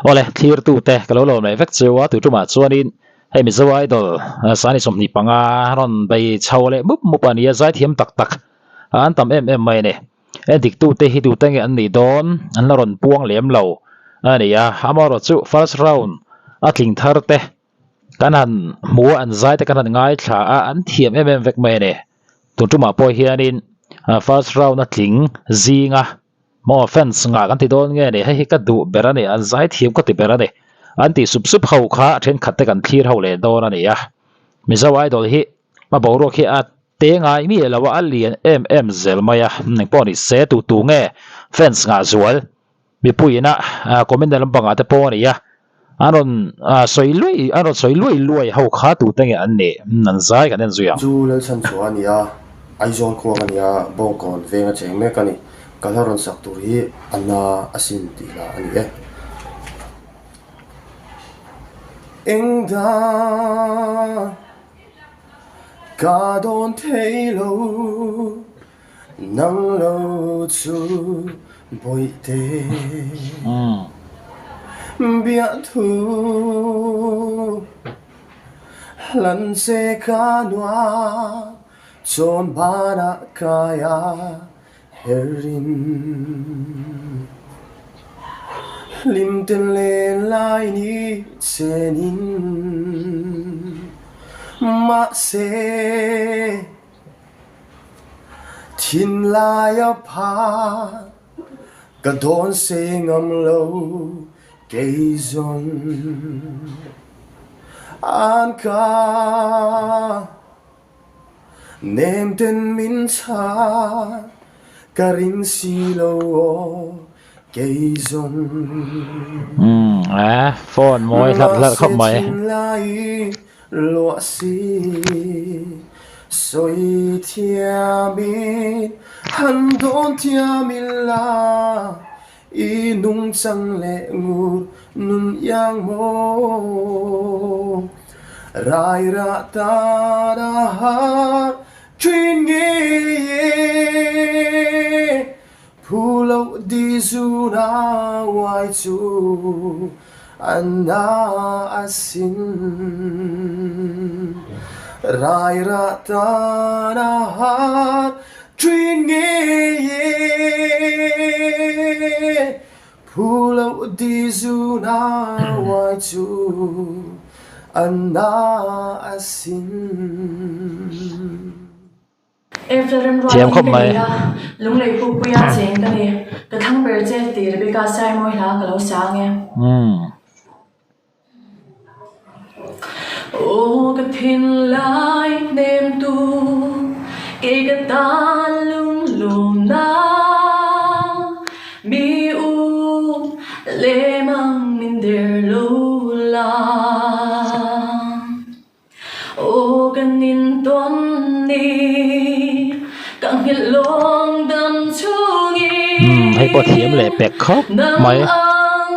Awle, thlirtute ka lo lawm leh vek cheu a, tui tumah chuanin hei Mizo Idol Sani 25 rawn bei chho leh mup mup a ni a, zaithiam tak tak an tam em em mai a ni. Endiktute hi tute nge an nih dawn an la rawn puang lem lo a ni a, amaherawhchu first round a tling thar te kan han hmu a, an zai te kan han ngaithla a, an thiam em em vek mai a ni. Tun tumah pawh hianin first round a tling zinga maw fans ngah kan ti dawn nge ni, hei hi ka duh ber a ni, an zai thiam ka ti ber a ni, an tih sup sup ho kha a thenkhat te kan thlir ho leh dawn a ni a. Mizo Idol hi a boruak hi a te ngai miah lo a, a lian em em zel mai a, engpawh ni se tu tu nge fans ngah zual Mipuiin a comment na lampangah te pawh a ni a, an rawn sawi luai an rawn sawi luai luai ho kha tute nge an nih an zai kan en zui ang. Chu Lalchhan chhuah a ni a, Aizawl khua ka ni a, Bawngkawn veng a cheng mek a ni. Ka hla rawn sak tur hi a na asin tih hla a ni e. Engdang ka dawn thei lo. Nang lo chu bawihte biahthu hlan che ka nuam chawn banah kaia herin hlimten len lai ni chenin mahse Thinlai a pha ka dawn se ngam lo kei zawng an ka nem ten min chhan ka ring si lo aw kei zawng A phone mawi hlarh hlarh khawp mai. Mahse thinlai Luah si sawi thiamin han dawn thiam ila i nungchang leh ngur nun iang maw rai rah tan a har thin ngei e Phu loh di zun a uai chu a na asin. Rai rah tan a hat ṭhin ngei e. Phu loh di zun a uai chu a na asin. April Thiam remruatin khawp ka mai. ni a, Lunglei Pupuia cheng ka ni. Ka thlang ber che tih Rebecca Saimawi hla ka lo sa ang e. Aw ka thinlai hnem tu, kei ka tan lunglawmna, mi u lem ang min der lo la. Aw kan intawn ni ka nghilh lawng dam chungin Hei pawh thiam leh pek khawp nang mai. ang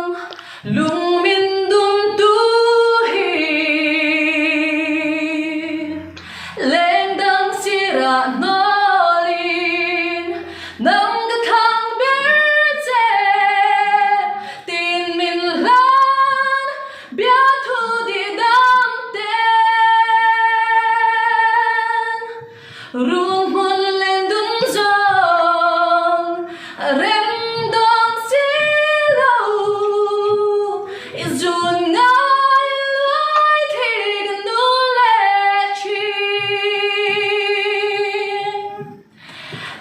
lung min dum tu hi leng dang sirah hnawlin nang ka thlang ber che tin min hlan Biathu didam ten Ruhmun len dun zawng rem dawn si lo I zun ngai luai thi ka nu leh thin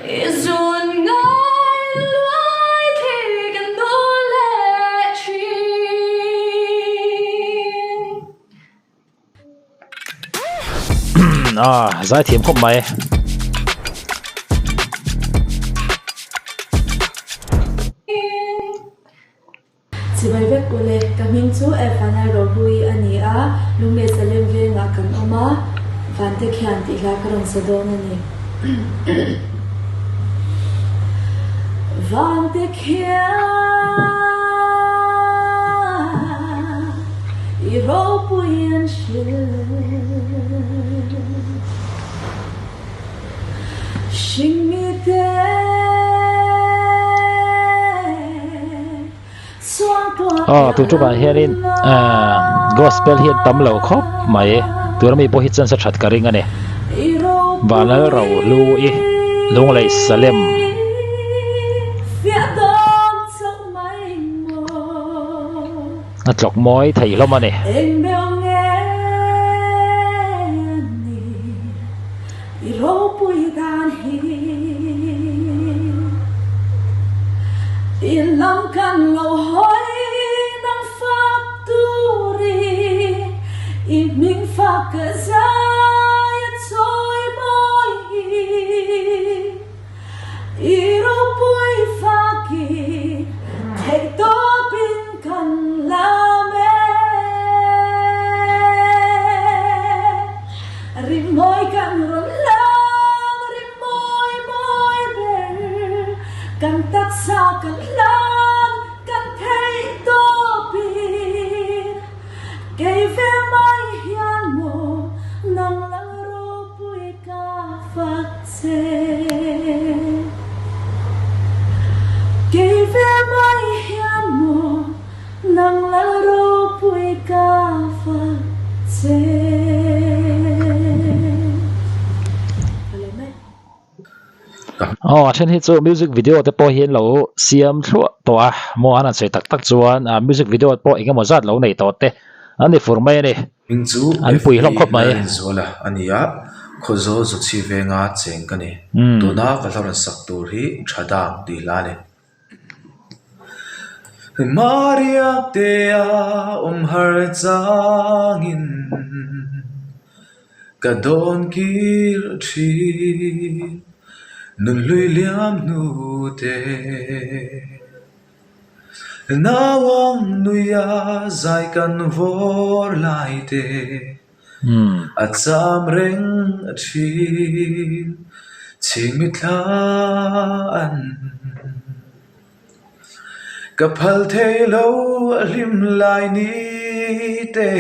I zun ngai luai thi ka nu leh thin. Ah, zai thiam khawp mai. Chibai vek ule, ka hming chu Evanai Rohlui a ni a, Lunglei Salem vengah kan awm a, Vante khian tih hla ka rawn sa dawn a ni. Vante khian i ropui an hrilh. Aw tun tumah hianin gospel hi an tam lo khawp mai tuna mi pawh hi chance a that ka ring a ni Vanlal Rohlu i Lunglei Salem. A tlawk mawi thei hlawm a ni. I ropui dan hi I lam kan lo hawi nang fak turin I hming fak ka zai a chawi mawi hi I ropui fakin theihtawpin kan lam e. Rimawi kan rawn hlan, rimawi mawi ber kan taksa kan hlan, kan theih tawpin kei ve mai hian maw nang lal ropui ka fak che. Kei ve mai hian maw Nang lal ropui ka fak che. Aw a then hi chu music video te pawh hi an lo siam thluah tawh a maw an han sawi tak tak chuan ah music video pawh eng emaw zat lo nei tawh te an ni fur mai a ni Hming chu an pui FB hlawm khawp mai. Lalrinzuala a ni a, Khawzawl Zawchhi venga cheng ka ni. Tuna ka hla rawn sak tur hi Thadang tih hla a ni. Maria te a awm har changin ka dawn kir thin nunhlui liam hnu te Nauang nuia zai kan vawr lai te A cham reng thin chhing mithla an Ka phal thei lo a hlim lai ni te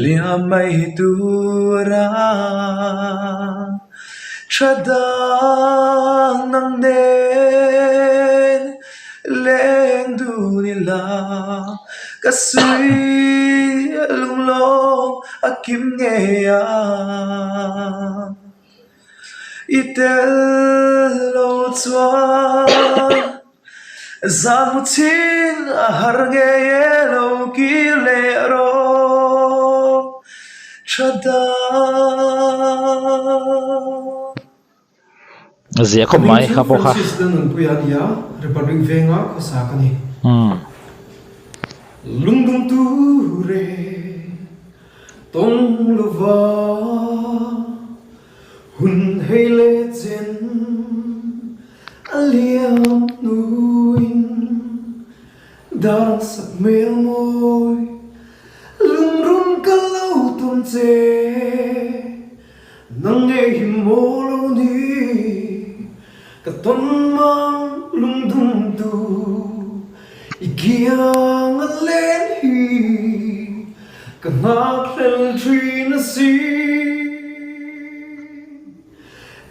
liam mai tura Tha dang nang nen Leng dun ila ka sui lunglawm a kim ngei a, i tel lo chuan zan mu chhin a har ngei e lo kir leh rawh tha dang. Zia Ka khawp hming mai chu kha pawh kha. Francis Lalnunpuia a ni a, Republic Venga khawsa ka ni. Lungdum ture tawng lova hun hei leh chen a liam hnuin dar ang sak hmel mawi lungrun ka lo tawn che. Nang ngei hi maw lo ni ka tawn mang lungdum tu i kiang a len hi ka nghakhlel thin a si.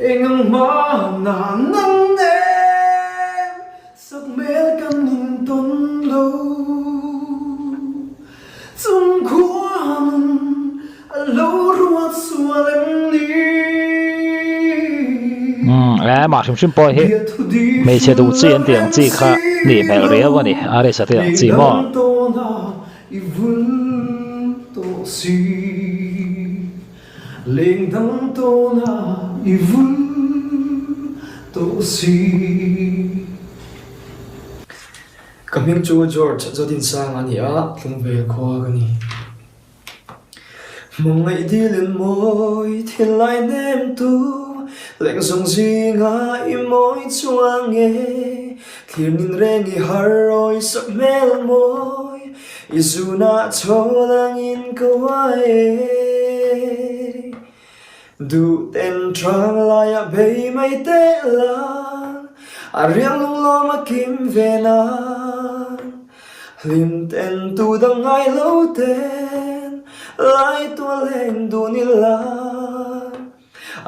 Eng ang hmana nang nen Sakhmel kan intawn lo chung khuan a lo ruat sual em ni? Umm e mah hrim hrim pawh hi hmeichhe duh chi an tih ang chi kha nih hmel riau a ni a resa te ang chi maw. Leng dang tawnah i vul tawh si. Ka hming chu George Zodinsang a ni a, Tlungvel khua ka ni. Hmangaih dilin mawi thinlai nem tu, leng zawng zinga i mawi chuang nge, thlir nin reng i har rawi sak hmel mawi, I zunah chhawl angin ka uai e. Duh ten ṭhang laiah bei mai teh la, a riang lunglawm a kim ve nan. Hlim ten tu dang ngai lo ten lai tual leng dun ila,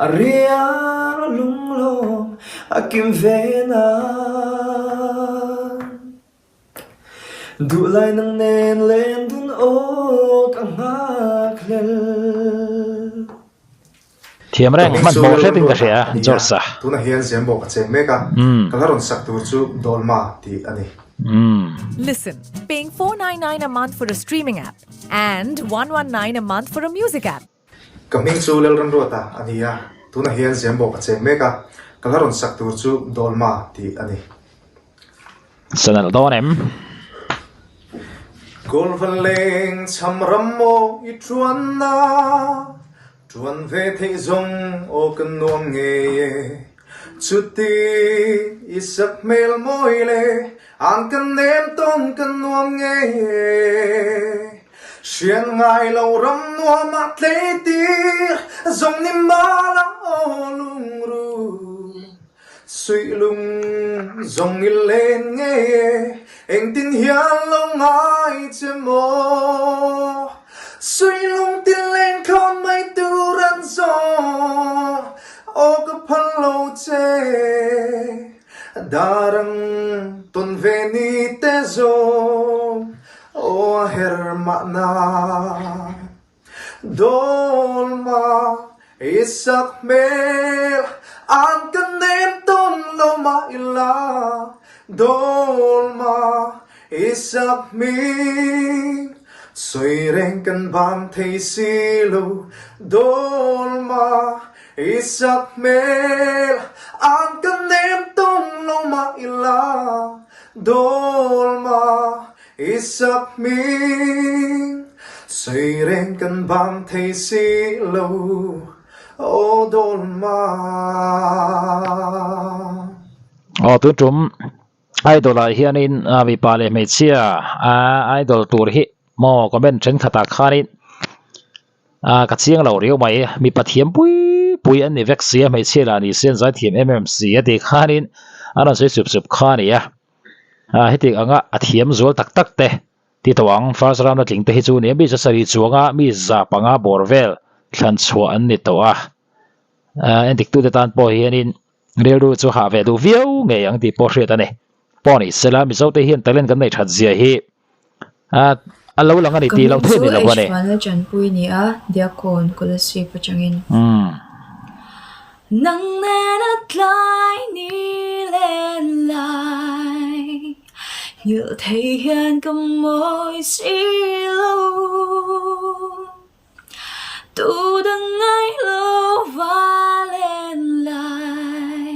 a riang lunglawm a kim ve nan. Duhlai nang nen len dun aw ka nghakhlel. Thiam reng hmanhmawh hretin ka hria George-a. Tunah hian Zembawk a cheng mek a, ka la rawn sak tur chu Dolma tih a ni. Listen, paying 499 a month for a streaming app and 119 a month for a music app. Ka hming chu Lalramruata a ni a, tunah hian Zembawk a cheng mek a, ka la rawn sak tur chu Dolma tih a ni. Sanalh dawn em? Kawlva leng chham ram maw i tuan a, tuan ve theih zawng aw ka nuam ngei e. Chuti i sak hmel mawi le an ka nem tawn ka nuam ngei e. Hriat ngai lo ram nuam ah tlei tir zawng ni mala aw lungru. Suih lung zawng i len ngei e, engtin hian lo ngai che maw? Suih lung ti len khawn mai tur an zawng, aw ka phal lo che. Dar ang tawn ve ni te zawng, aw a her mahna. Dolma i sak hmel an ka nem tawn lo mah ila Dolma i sak hming sawi reng kan bang thei si lo Dolma i sak hmel an ka nem tawn lo mah ila Dolma I sak hming sawi reng kan bang thei si lo aw Dolma. Aw tun tum idol ah hianin mipa leh hmeichhia idol tur hi maw comment thenkhatah khanin ka chiang lo riau mai mipa thiam pui pui an ni vek sia hmeichhia lah ni se an zaithiam em em si a tih khanin an rawn sawi sup sup kha a ni a. Ah heti anga a thiam zual tak tak te ti tawh ang first round a tling te hi chu nia mi zasarih chuanga mi za panga bawr vel thlan chhuah an ni tawh a ah endik tute tan pawh hianin rilru chu hah ve duh viau ngei ang tih pawh hriat a ni pawh ni sela mizo te hian talent kan neih that zia hi ah a lo lang a ni Ka tih loh hming theih chu ni lo a ni. H Chanpui ni a, Diakkawn Kolasib atangin. Umm. Nang nena tlai ni len lai Nghilh thei hian ka mawi si lo Tu dang ngai lo va len lai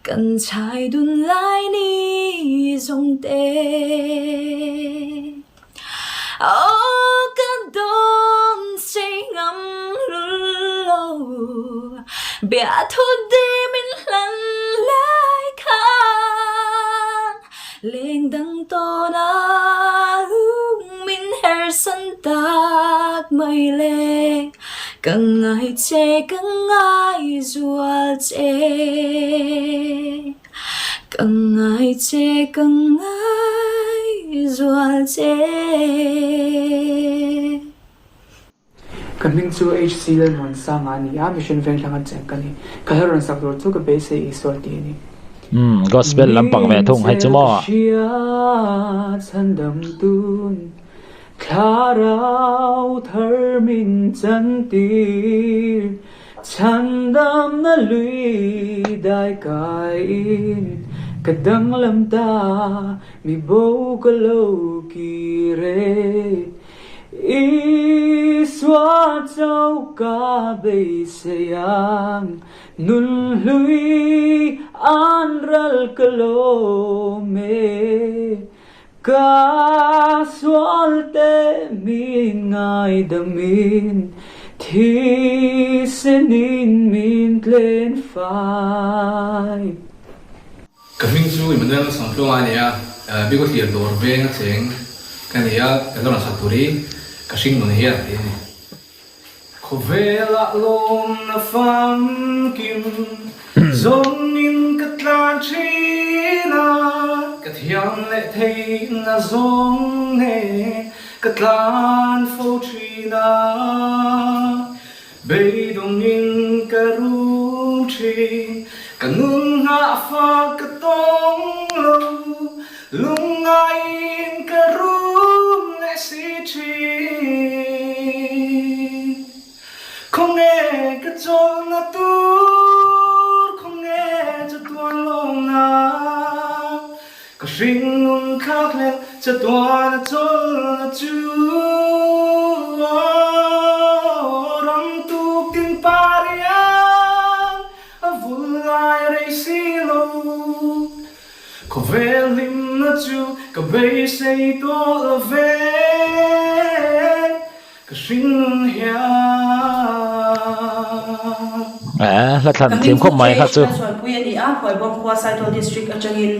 Kan chhai dun lai ni zawng te Aw ka dawn sei ngam lul lo Biathu dim in hlan lai khan Leng dang tawn a lung min her san tak mai le Ka ngai che ka ngai zual che Ka ngai che ka ngai zual che. Ka hming chu HC Lalmuansanga a ni a, Mission Venghlanga cheng ka ni. Ka hla rawn sak tur chu ka beisei Isua tih a ni. Umm gospel lampang ve thung hei chu maw. Min hria chhandam tun thlarau thar min chantir Chhandamna lui dai kaiin ka danglam ta mi bo ka lo kir e. Isua chauh ka beisei ang nun hlui an ral ka lawm e. Ka sualte min ngaidamin thisenin min tlen fai. Ka hming chu Emmanuel Sangtluanga a ni a, Bikawthlir dawr veng a cheng ka ni a, ka rawn sak tur hi ka hring nun hian tih a ni. Khawvelah lawmna famkim zawngin ka tlan thin a, ka thiam leh theihna zawng nen ka tlan fo thin a, beidawngin ka rum thin, ka nun nghah fa ka tawng lo, lungngaiin ka. Chatuan a chawlhna chu aw ram tuk tin par hian a vul lai rei si lo. Khawvel hlimna chu ka beisei tawh lo ve, ka hringnun hian. Eh, hla thlan Ka thiam hming khawp chu mai kha J.H. chu. Lalchuanpui a ni a, Phuaibawm khua Saitual District atangin.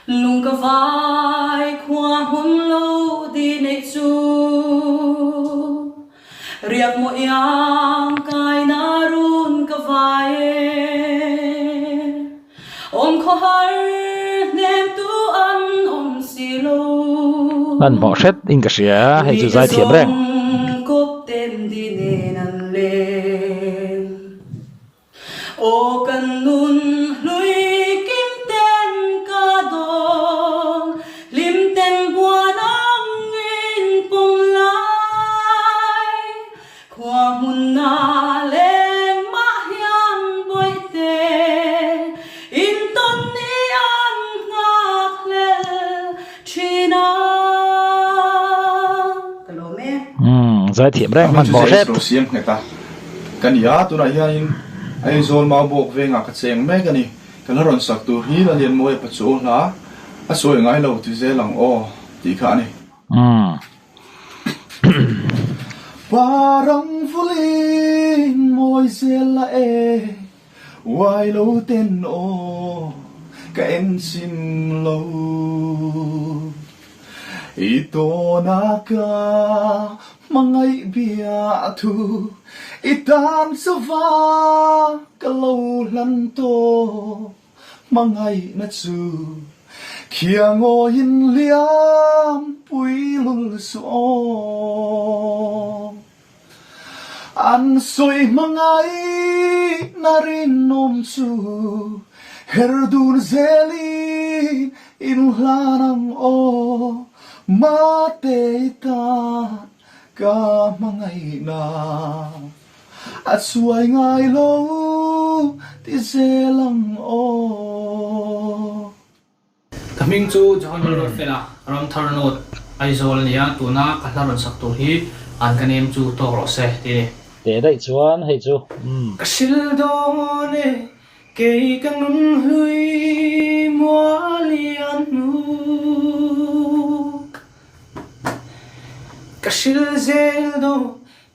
Lung ka vai khua hmun lo di neih chu Riak maw iang kai na run ka vai e Awm khaw har hnem tu an awm si lo. An hmawh hret in ka hria hei chu zai thiam reng. Ui ka zawng kawp ten di nen an leng. Aw kan nun hlui kim ten ka dawng, hlim ten buan angin pawm lai. Khua hmun na leng mah hian bawihte, in tawn ni an nghak hlel thin a. Ka lawm e. Umm zaithiam reng hmanhmawh hret. Rosiam nghet a ka ni a, tunah hianin Aizawl Maubawk vengah ka cheng mek a ni. Ka hla rawn sak tur hi Lalianmawia Pachuau hla a sawi ngai lo ti zel ang aw tih kha a ni. Parang vulin mawi zel la e. Uai lo ten aw ka en chim lo I tawn a ka hmangaih bia thu I tan chauva ka lo hlan tawh hmangaihna chu Khiangawiin liam pui lul suh aw. An sawi hmangaih na rinawm chu her dun zelin in hlan ang aw, Mate i tan ka hmangaihna a chuai ngai lo ti zel ang aw. Ka hming chu Johan Lalruatfela, Ramthar North, Aizawl a ni a, tuna ka hla rawn sak tur hi an ka nem chu tawk rawh se tih a ni. Teh daih chuan hei chu umm. Ka hril dawn e, kei ka nun hlui mualian hnu. Ka hril zel dawn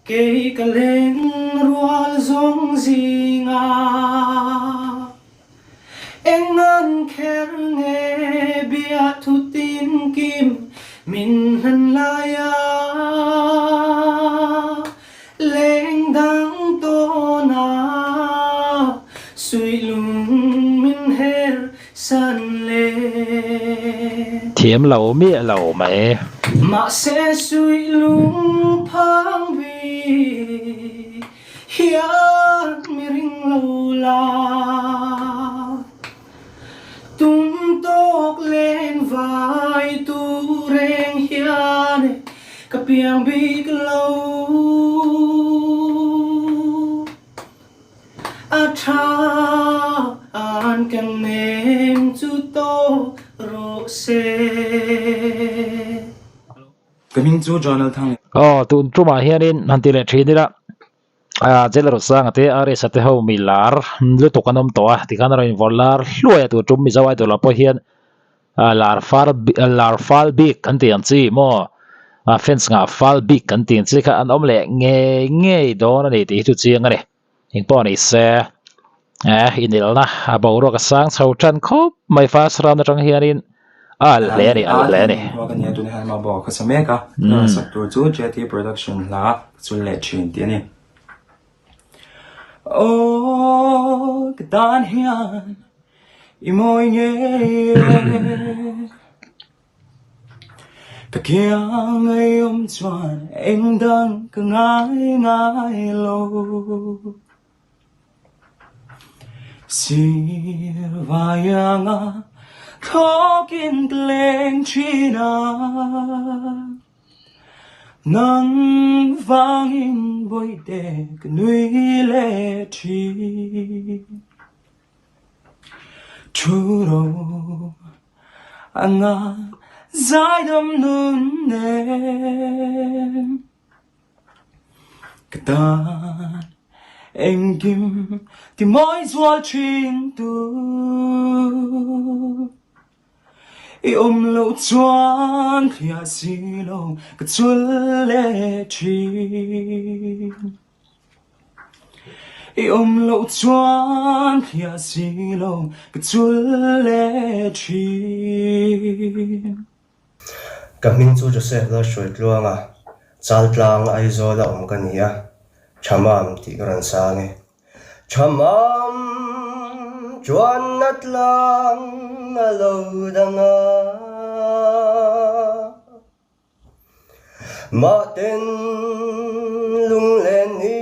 kei ka leng rual zawng zingah. Eng an kher nge bia thu tin kim min hlan lai a, leng dang tawn a, suih lung min her san le. Thiam lo miah lo mai. Mahse suih lung phang bik. Hian mi ring lo la, tum tawk len vai tu reng hian ka piang bik lo. A tha an kan nem chu tawk rawh se. Ka hming chu John Lalthang. Aw, tun tumah hianin han ti leh thin ila, ah Jailer Sanga te RS-a te ho mi lar lutuk an awm tawh a, tikhan a rawn invawrh lar hluai a tun tum Mizo Idol ah pawh hian ah lar far lar fal bik kan tih ang chi maw ah fans ngah fal bik kan tih ang chi kha an awm leh ngei ngei dawn a ni tih hi chu chiang a ni. Engpawh ni se eh inelna a boruak a sang chho tan khawp mai first round atang hianin a al hle a ni a al hle a ni. Ka nia tuna hian mah bawk ka sa mek a ka sak tur chu JT production hla ka chul leh thin tih a ni. Aw ka tan hian i mawi ngei e. Ka kiang ei awm chuan eng dang ka ngai ngai lo. Sir vaianga thlawkin ka leng thin a, nang vangin bawihte ka nui leh thin. Thu ro. Anga zaidam nun nen ka tan engkim ti mawi zual thin tu. I awm loh chuan hliah si lo ka chul leh thin. I awm loh chuan hliah si lo ka chul leh thin. Ka hming chu Joseph Lalhruaitluanga, Chaltlang, Aizawl a awm ka ni a, Thamam tih ka rawn sang e. Thamam chuanna tlang a lo dang a. Mahten lunglen hi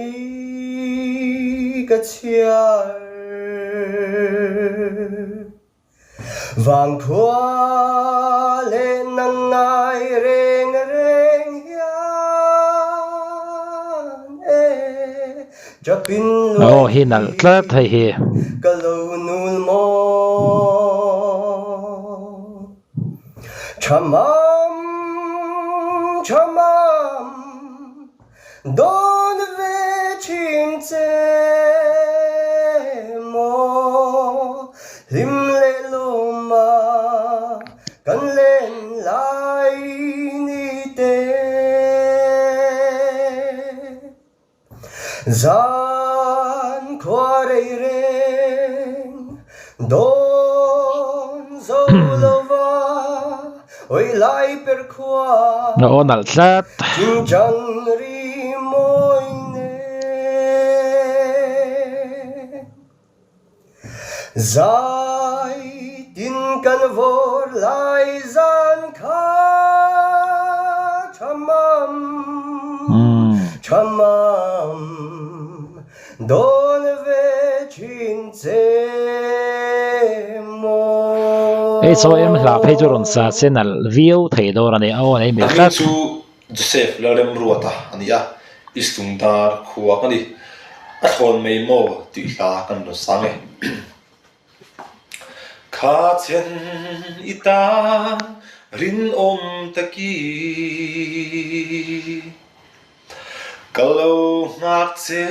ka chhiar. Vangkhua leh nang ngai reng reng hian e Japin Aw hi nalh tlat hei hi. Ka lo nul maw. Thamam, thamam, dawn ve thin che maw, hlim leh lawma kan len lai ni te. Zan khua rei reng dawn zo lova oi lai per khua Na aw nalh tlat. Chingchang ri mawi nen Zai tin kan vawr lai zan kha thamam thamam dawn ve thin che maw. Hei chaw em hla phei chu rawn sa se nalh viau thei dawn a ni a aw nei mil tlat. Ka hming chu Joseph Lalremruata a ni a, Istlungdar khua ka ni. A thlawn mai maw tih hla kan rawn sang e. Kha chen i tan rinawm taki ka lo nghak che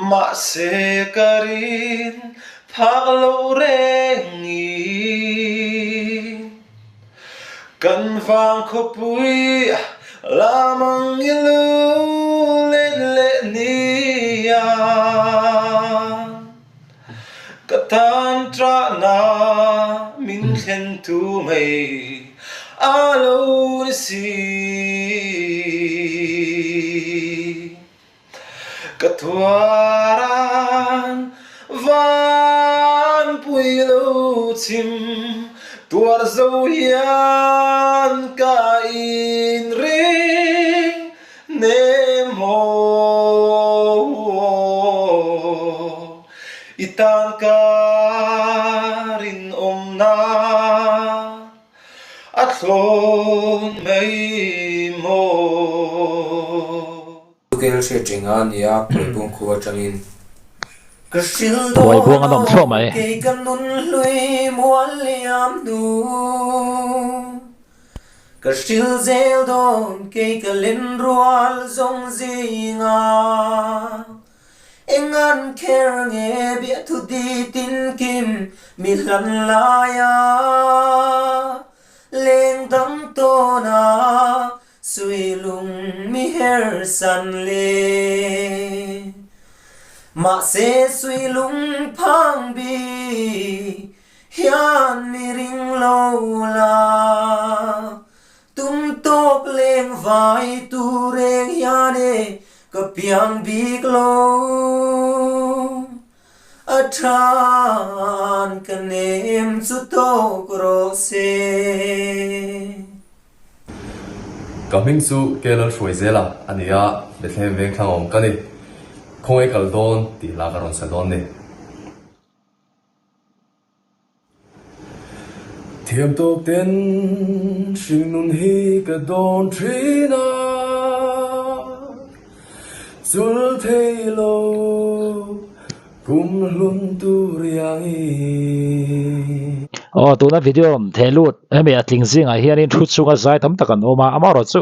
mahse ka rin phak lo reng i. Kan vang khawpui lam ang i lu let leh nia. Ka tan ṭahna min thlen tu mai a lo ni si. Ka thuaran vanpui lo chim tuar zo hian ka inring nem haw. I tan ka rinawmna a thlawn mai maw. Kel hriat reng a nia Phuaibung khu atangin. Ka hril Phuaibung dawn an awm aw thluah mai. kei ka nun hlui mual liam hnu. Ka hril zel dawn kei ka len rual zawng zinga. Eng an kher nge biahthu di tin kim mi hlan laia leng dang tawna Suilung mi her san le. Mahse suilung phang bi hian mi ring lo la. Tum tawk leng vai tu reng hian e ka piang bik lo. A than ka nem chu tawk rawh se. Ka hming chu Ke Lalhruaizela a ni a, Bethlehem Vengthlang awm ka ni. Khawngaih kal dawn tih hla ka rawn sa dawn ni. Thiam tawk ten hringnun hi ka dawn thin a, chul thei lo kum hlun tur iangin. Aw tuna video rawn theh lut hemi a tling zingah hianin thu chunga zai tam tak an awm a, amaherawhchu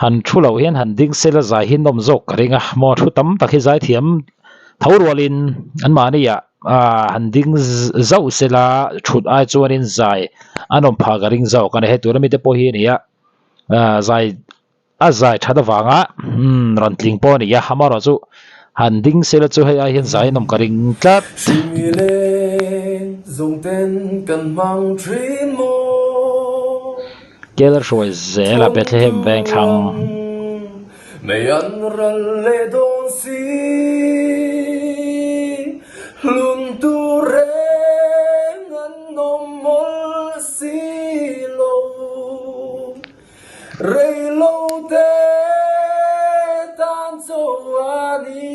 han thu loh hian han ding sela zai hi nawm zawk ka ring a, maw thu tam tak hi zai thiam tho rualin anmahni ah han ding zauh sela thut ai chuanin zai a nawm phah ka ring zawk a ni, hei tura mite pawh hi a ni a zai. A zai that avanga umm rawn tling pawh a ni a, amaherawhchu han ding sela chu hei ai hian zai an awm ka ring tlat. Hringi leng zawng ten kan hmang thin maw? Kel hruai zel a Bethlehem veng thlang. Mei an ral leh dawn si, hlun tur reng an awm mawlh si lo. Reilo te tan chaw a ni.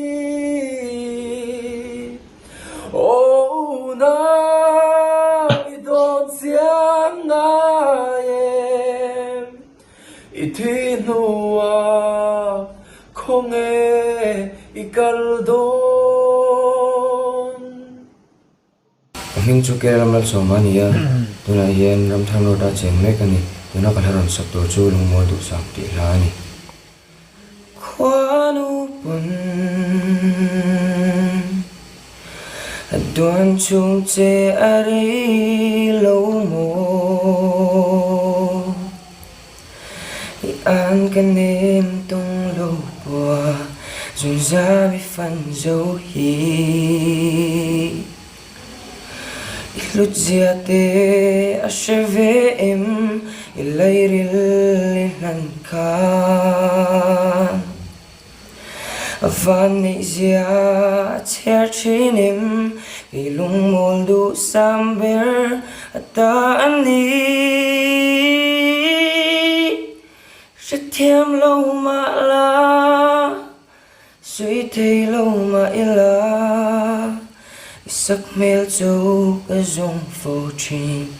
Aw nau i dawn chiang ngai em? I thi hnuah khawnge i kal dawn? Ka hming chu Kerala Malsawma a ni a, tunah hian Ramthar North a cheng mek a ni. Tuna ka hla rawn sak tur chu Lungmawl Duhsak tih hla a ni. Khuanu pawn a duan chhung che a rei lo maw? I an ka nem tung lo pua zunzam i fan zo hi. I hlutzia te a hre ve em i lairil i hlan kha. A van neihzia a chhiar thin em kei lungmawl duhsam ber a ta a ni. Hrethiam lo mah la. Sui thei lo mah ila, i sak hmel chu ka zawng fo thin,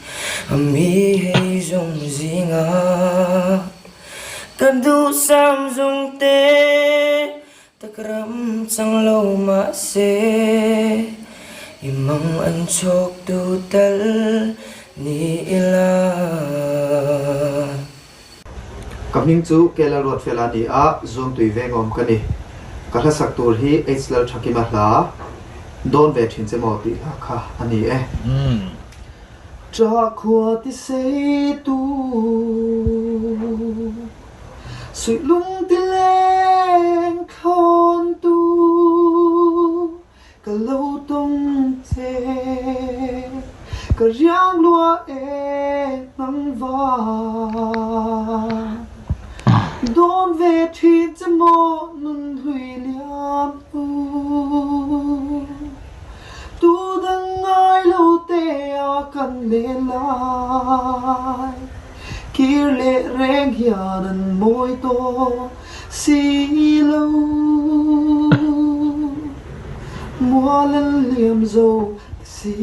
a mi hei zawng zinga ka duhsam zawng te tak ram chang lo mah se, i mang an chhawk tu tal ni ila. Ka hming chu Kela Ruatfela a ni a, Zuamtui Vengawm ka ni. Ka hla sak tur hi H Lalthakima hla, Dawn ve thin che maw tih hla kha a ni e. Ṭah khua ti sei tu, suih lung ti leng thlawn tu. Ka lo tawng che, ka riang lua e hnang var. Dawn ve thin che maw nun hlui liam u. Tu dang ngai lo te a kan len lai. Kir leh reng hian an mawi tawh. Si lo mual an liam zo ta si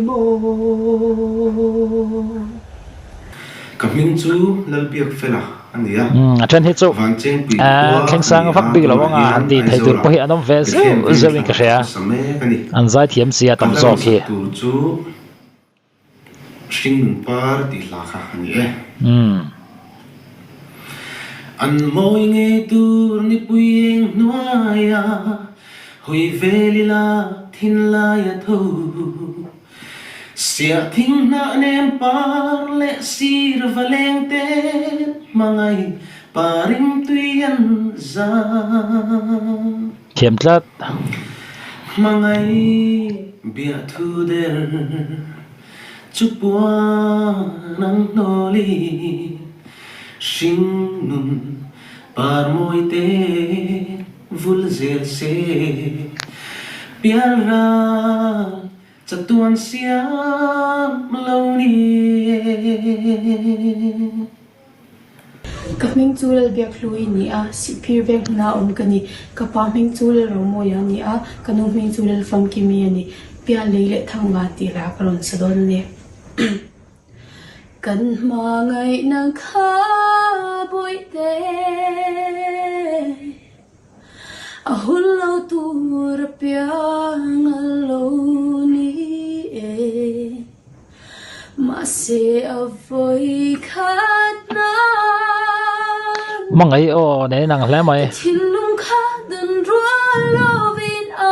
maw. Ka hming chu Lalbiakfela a ni a, A then hi chu Vanchengpui khua thleng a sang ni vak a, bik lo tunah anga han hian tih theih tur Aizawlah pawh hi an awm ve Bethlehem zeuh zeuhin Vengthlang ka hria. a sa mek a ni. An zaithiam sia Ka tam hla zawk rawn hi. sak tur chu Hringnun par tih hla kha a ni e. An mawi ngei tur nipui eng hnuaia hawi vel ila thinlai a tho. Siah thing hnah nem par leh sir va leng te hmangaih parim tui an zam. Thiam tlat. Hmangaih biahthu der chu puan ang hnawli hringnun par mawi te vul zel se pialral chatuan siam lo ni e. Ka hming chu Lalbiakhlui i ni a, Sihphir veng hmuna awm ka ni. Ka pa hming chu Lalromawia a ni a, ka nu hming chu Lalfamkimi a ni. Pial lei leh thang van tih hla ka rawn sa dawn a ni. Kan hmangaihna kha bawihte a hun lo tur apiang a lo ni e. Hmangaih aw nen inang hle mai. Thinlung kha dan rual lovin a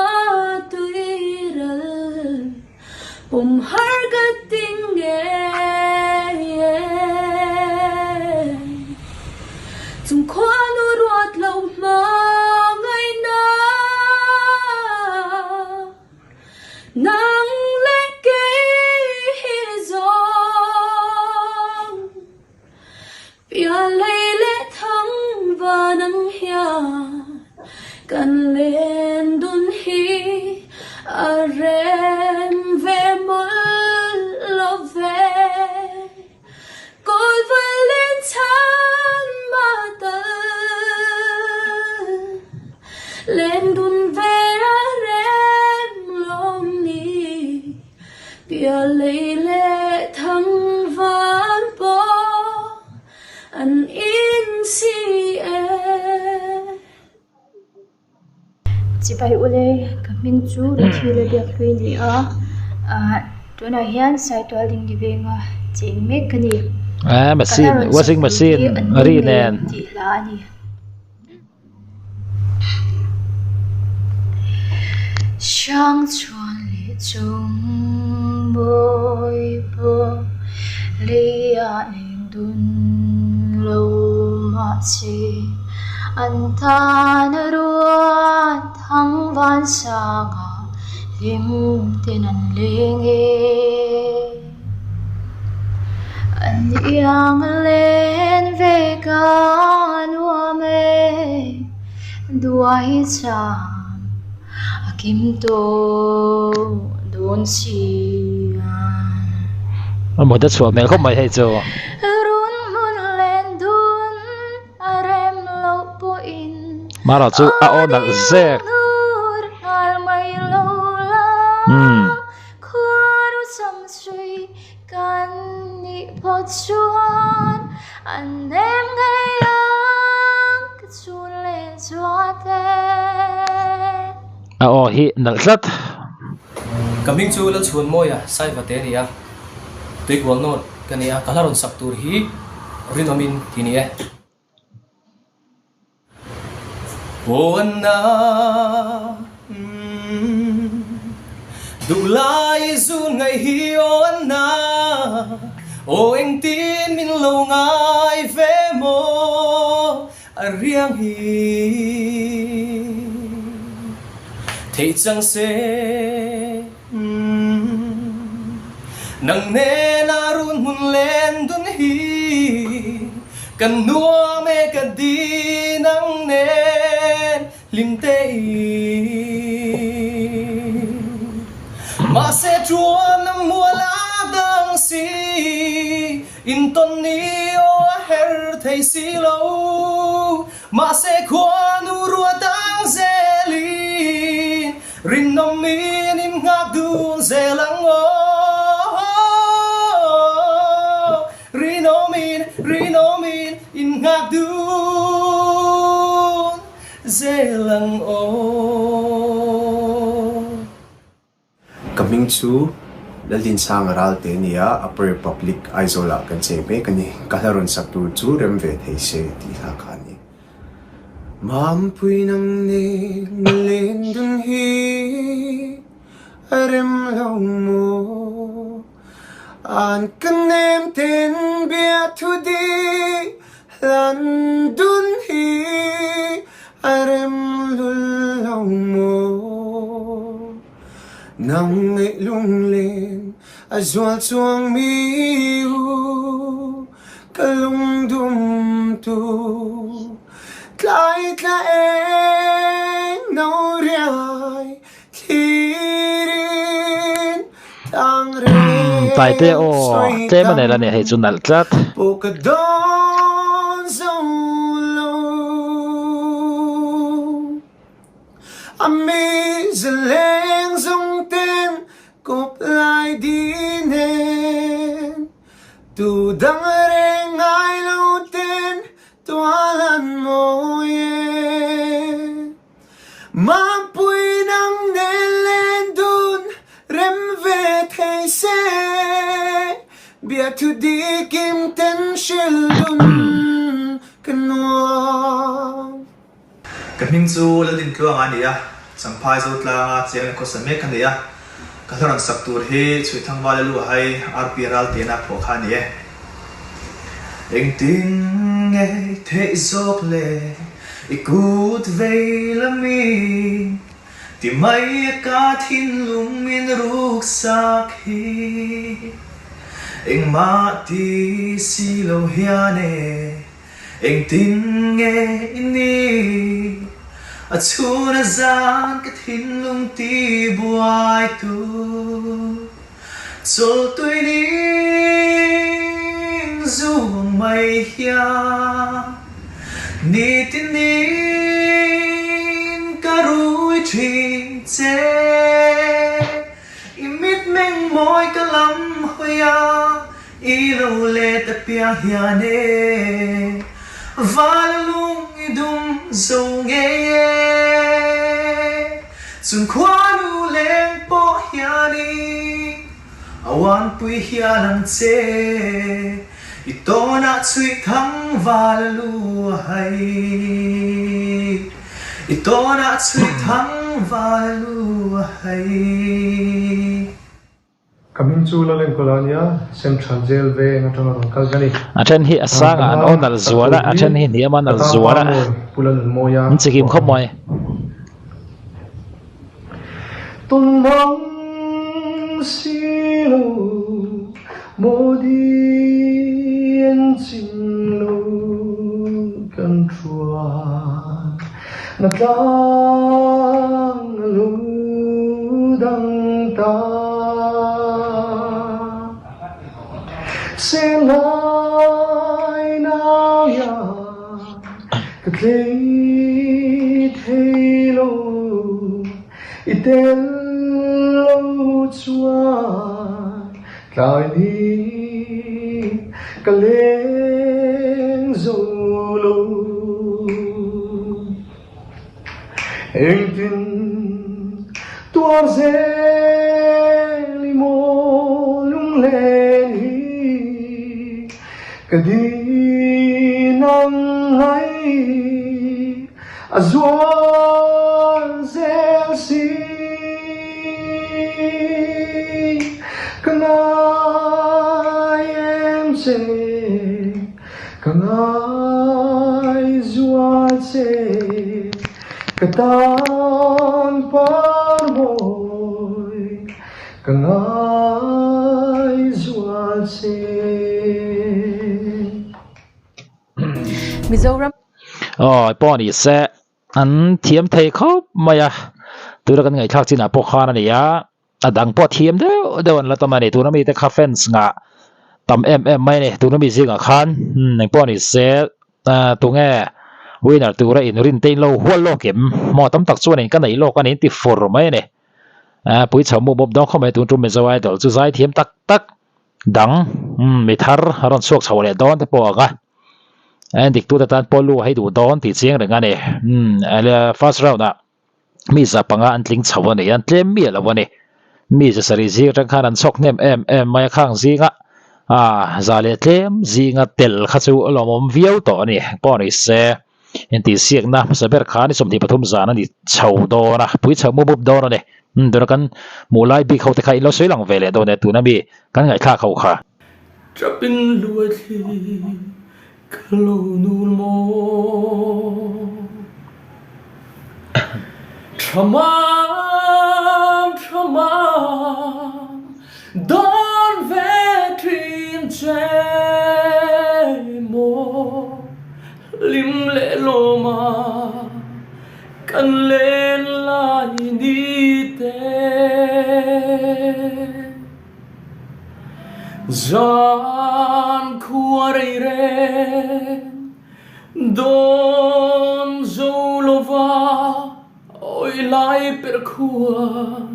tuiral pawm har ka ti ngei e. Chung khuanu ruat lo hmangaihna nang leh kei hi zawng. Pialei leh thang van ang hian kan len dun hi a rem ve mawlh lo ve. Kawl val len chhan mah tal len dun ve a rem lawm ni. Pialei leh thang van pawh an insi e. Chibai ule, ka hming chu Ruthi le Biakhlui a ni a, ah tunah hian Saitual dingdi venga cheng mek ka ni. Eh, machine, washing machine ri nen. Tih hla a ni. Hrang chhuan leh chung mawi pawh leiah leng dun lo mahse an tan a ruat thang van sangah hlim ten an leng e. An iang len ve ka nuam e, duai cham a kim tawh dawn si a. A mut a chhuah hmel khawp mai hei chu. Run hmun len dun a rem loh pawhin Mara chu a aw nalh zek. Umm. Khuaru samsui kan nih phawt chuan an nem ngei ang ka chhun leh zuat e. A aw hi nalh tlat. Ka hming chu Lalchhuanmawia Saivate a ni a, Tuikual North ka ni a, ka hla rawn sak tur hi rinawmin ti ni e. Aw Anna, duhlai zun ngaih hi aw Anna, aw engtin min lo ngai ve maw a riang hi theih chang se. Nang nena run hmun len dun hi kan nuam e ka di nang nen hlim te in. Mahse chuan a mual a dang si intawn ni aw a her thei si lo. Mahse khuanu rua dang zelin Rinawmin in nghak dun zel ang aw Rinawmin, rinawmin in nghak dun zel ang aw. Ka hming chu Laldinsanga Ralte a ni a, Upper Republic Aizawl-ah kan cheng mek a ni. Ka hla rawn sak tur chu rem ve thei se tih hla kha a ni. Mampui nang nen len dun hi a rem lo maw? An ka nem ten bia thu di hlan dun hi a rem lul lo maw? Nang ngaih lunglen a zual chuang mi u. Ka lungdum tu tlai tla eng no riai thlirin tlang reng Taite aw tlem a nei la nia hei chu nalh tlat. Pawh ka dawn zo lo A mi zaleng zawng ten kawp lai di nen. Tu dang reng ngai lo ten tual an mawi e. Mampui nang nen len dun rem ve thei se, Biathu dikim ten hril dun ka nuam. Ka hming chu Lalintluanga a ni a, Champhai Zotlanga chiang leh khawsa mek a ni a. Ka hla rawn sak tur hi Chhuithangvala lu hai RP Raltiana phuah kha a ni e. Engtin nge i theih zawk le i kut vei lami ti mai a ka thinlung min ruk sak hi engmah ti si lo hian e. Engtin nge i nih? A chhun a zan ka thinlung ti buai tu chawltui ning zuang mai hian nitin in ka rui thin che. I mitmeng mawi ka lam hawi a. I lo let apiang hian e, val lung i dum zo ngei e. Chung khuanu leng pawh hianin a uanpui hial ang che. I tawnah chhuih thang val lu a hai. I tawnah chhuih thang val lu a hai. Ka hming chu Lalenkawla a nia, Central Jail veng atanga rawn kal ka ni. A then hi a sangah an aw nalh zual a, a then hi hniam a nalh zual a. An chi kim khawp mai. Tunmang si lo maw di an chim lo kan thuan na tlang a lo dang ta. Senlai nau ya ka tlei thei lo i tel lo chuan tlai ni ka leng zo lo. Engtin tuar zel i maw lunglen hi ka din ang ngai a zual zel si. Ka ngai em che. Ka ngai zual che, ka tan par mawi, ka ngai zual che. Mizoram. Aw pawh ni se an thiam thei khawp mai a, tuna kan ngaihthlak chinah pawh khan a ni a. A dang pawh thiam deuh deuh an la tam a ni. Tuna mite kha fans ngah tam em em mai a ni. Tuna mi zingah khan engpawh ni se tunge winner tura inrin te in lo hual lawk em? Maw tam tak chuan in ka nei lawk a ni in ti fur mai a ni. Pui chho mup mup dawn khawp mai tun tum Mizo Idol chu zai thiam tak tak dang mi thar a rawn chhuak chho leh dawn te pawh ang a. En dik tute tan pawh lu a hei duh dawn tih chiang reng a ni. First round ah. Mi za panga an tling chho a ni, an tlem miah lo a ni. Mi za sarih zing atang khan an chhawk hnem em em mai a, khang zinga ah za leh tlem zinga tel kha chu a lawmawm viau tawh a ni. Pawh ni se, intihsiakna hmasa ber kha ni 23 zan a ni chho dawn a, pui chho mup mup dawn a ni. Umm tuna kan hmuh lai bik ho te kha in lo sawi lang ve leh dawn e tuna mi kan ngaihthlak ho kha. Trapin luaithli Ka lo nun maw? Tha mam, tha mam, dawn ve thin che maw? Hlim leh lawma kan len lai ni te. Zan khua rei reng dawn zo lova awi lai per khuan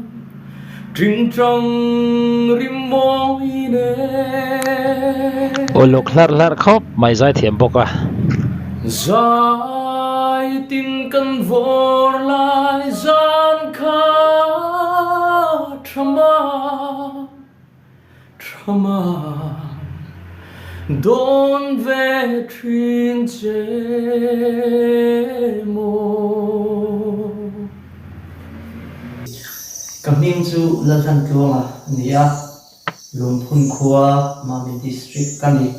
tingtang rim mawi nen. Uluk hlarh hlarh khawp mai zai thiam bawk a. Zai tin kan vawr lai zan kha tha ma. Tha ma dawn ve thin che maw? hming chu Lalhlantluanga a ni a, Lungphun khua Mami District ka ni.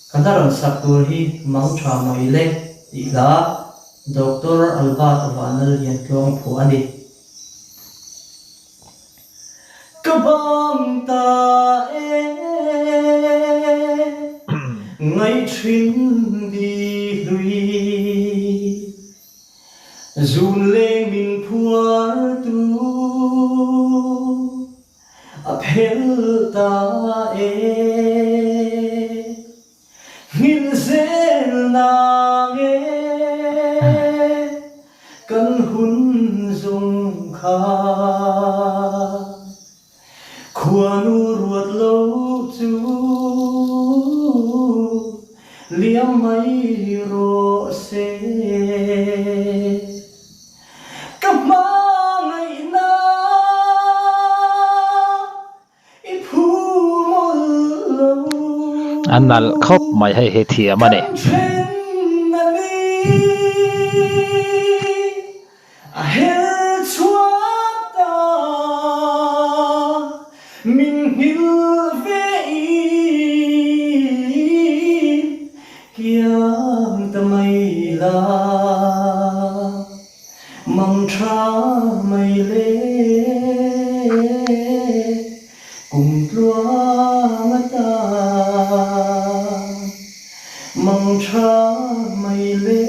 Ka hla rawn sak tur hi Mang Tha Mai Le tih hla Doctor Albert Vanlalliantluanga phuah a ni. Ka bang ta e, ngaihṭhin di hlui. Zun leng min phuartu a phel ta e. Nghilh zel nang e, kan hun zawng kha Khuanu ruat lo chu liam mai rawh se. Ka hmangaihna I phu mawlh lo. A nalh khawp mai hei hi thiam a ni. Kan then a ni a her chhuak ta min nghilh ve in kiang ta mai la. Mang tha mai le kum tluang ata Mang tha mai le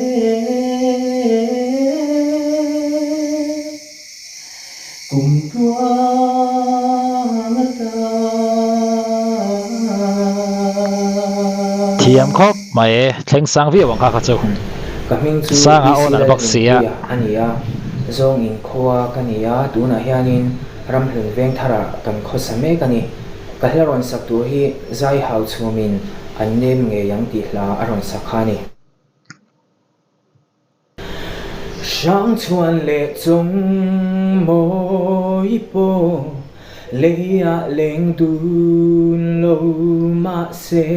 kum tluang ata. Thiam khawp mai e, thleng sang viau ang kha kha chu. Ka hming chu Sanga BC awn an bawk si a. Lalnunpuia a ni a, zawng inkhua ka ni a, tunah hianin Ramhlun Vengtharah kan khawsa mek a ni. Ka hla rawn sak tur hi zai hau chhumin an nem ngei ang tih hla a rawn sak kha a ni. Hrangchhuan leh chung mawi pawh leiah leng dun lo mahse,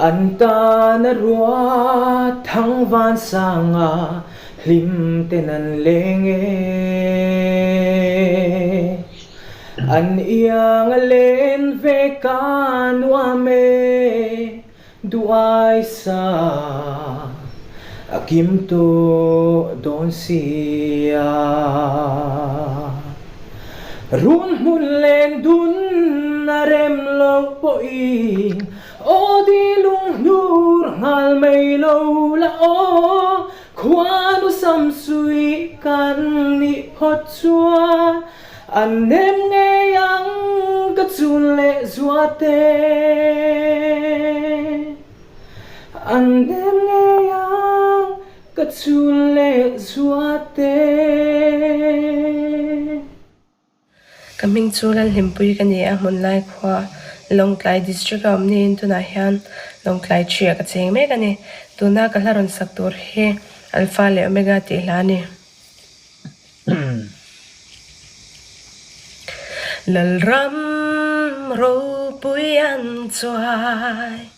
an tan a ruat thang van sanga hlim ten an leng e. An iang a len ve ka nuam e. Duai sa a kim tawh dawn sia. Run hmun len dun a rem lo pawhin aw di lung hnur nghal mai lo la aw khuanu samsui kan nih phawt chuan An nem ngei ang ka chun leh zuate An nem ngei ang ka chun leh zuate. Ka hming chu Lalhlimpui ka ni a, Hmunlai khua Lawngtlai District a awm niin tunah hian Lawngtlai Tree ah ka cheng mek a ni. Tuna ka hla rawn sak tur hi Alpha leh Omega tih hla a ni. Lalram ropui an chuai,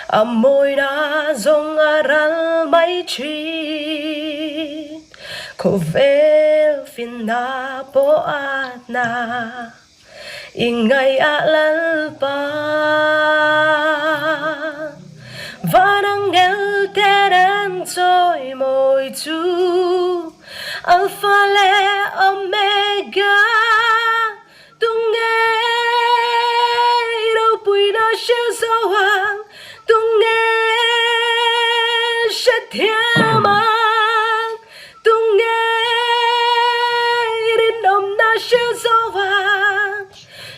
a mawina zawng a ral mai thin. Khawvel finna pawh atna i ngaihah Lalpa. Van angel ten an chawi mawi chu Alpha leh Omega tunge ropuina hrilh zo ang tunge hrethiam ang tunge rinawmna hrilh zo ang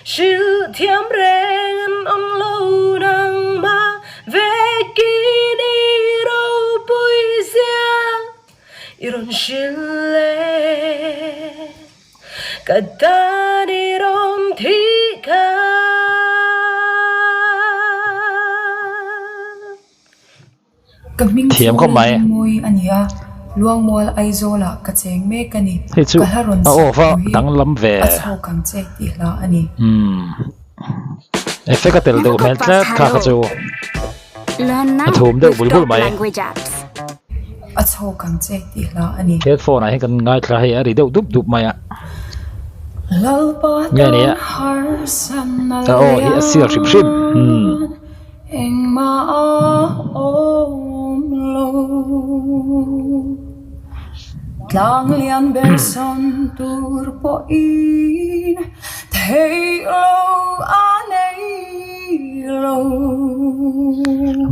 hrilh thiam reng an awm lo nangmah vekin i ropui zia. I rawn hrilh e, ka tan i rawn thih kha. Ka hming chu Thiam khawp mai. Lalrinmawii a ni a, Luangmual Aizawlah ka cheng mek a ni. Hei chu Ka hla rawn a sak off a tur hi danglam ve. a chhawk ang che tih hla a ni. Umm. Effect a tel deuh hmel tlat kha kha chu. A thum deuh bul bul mai. A chhawk ang che tih hla a ni. Headphone ah hian kan ngaithla hei a ri deuh dup dup mai a. Nge ni a a aw hi a sial hrim hrim umm.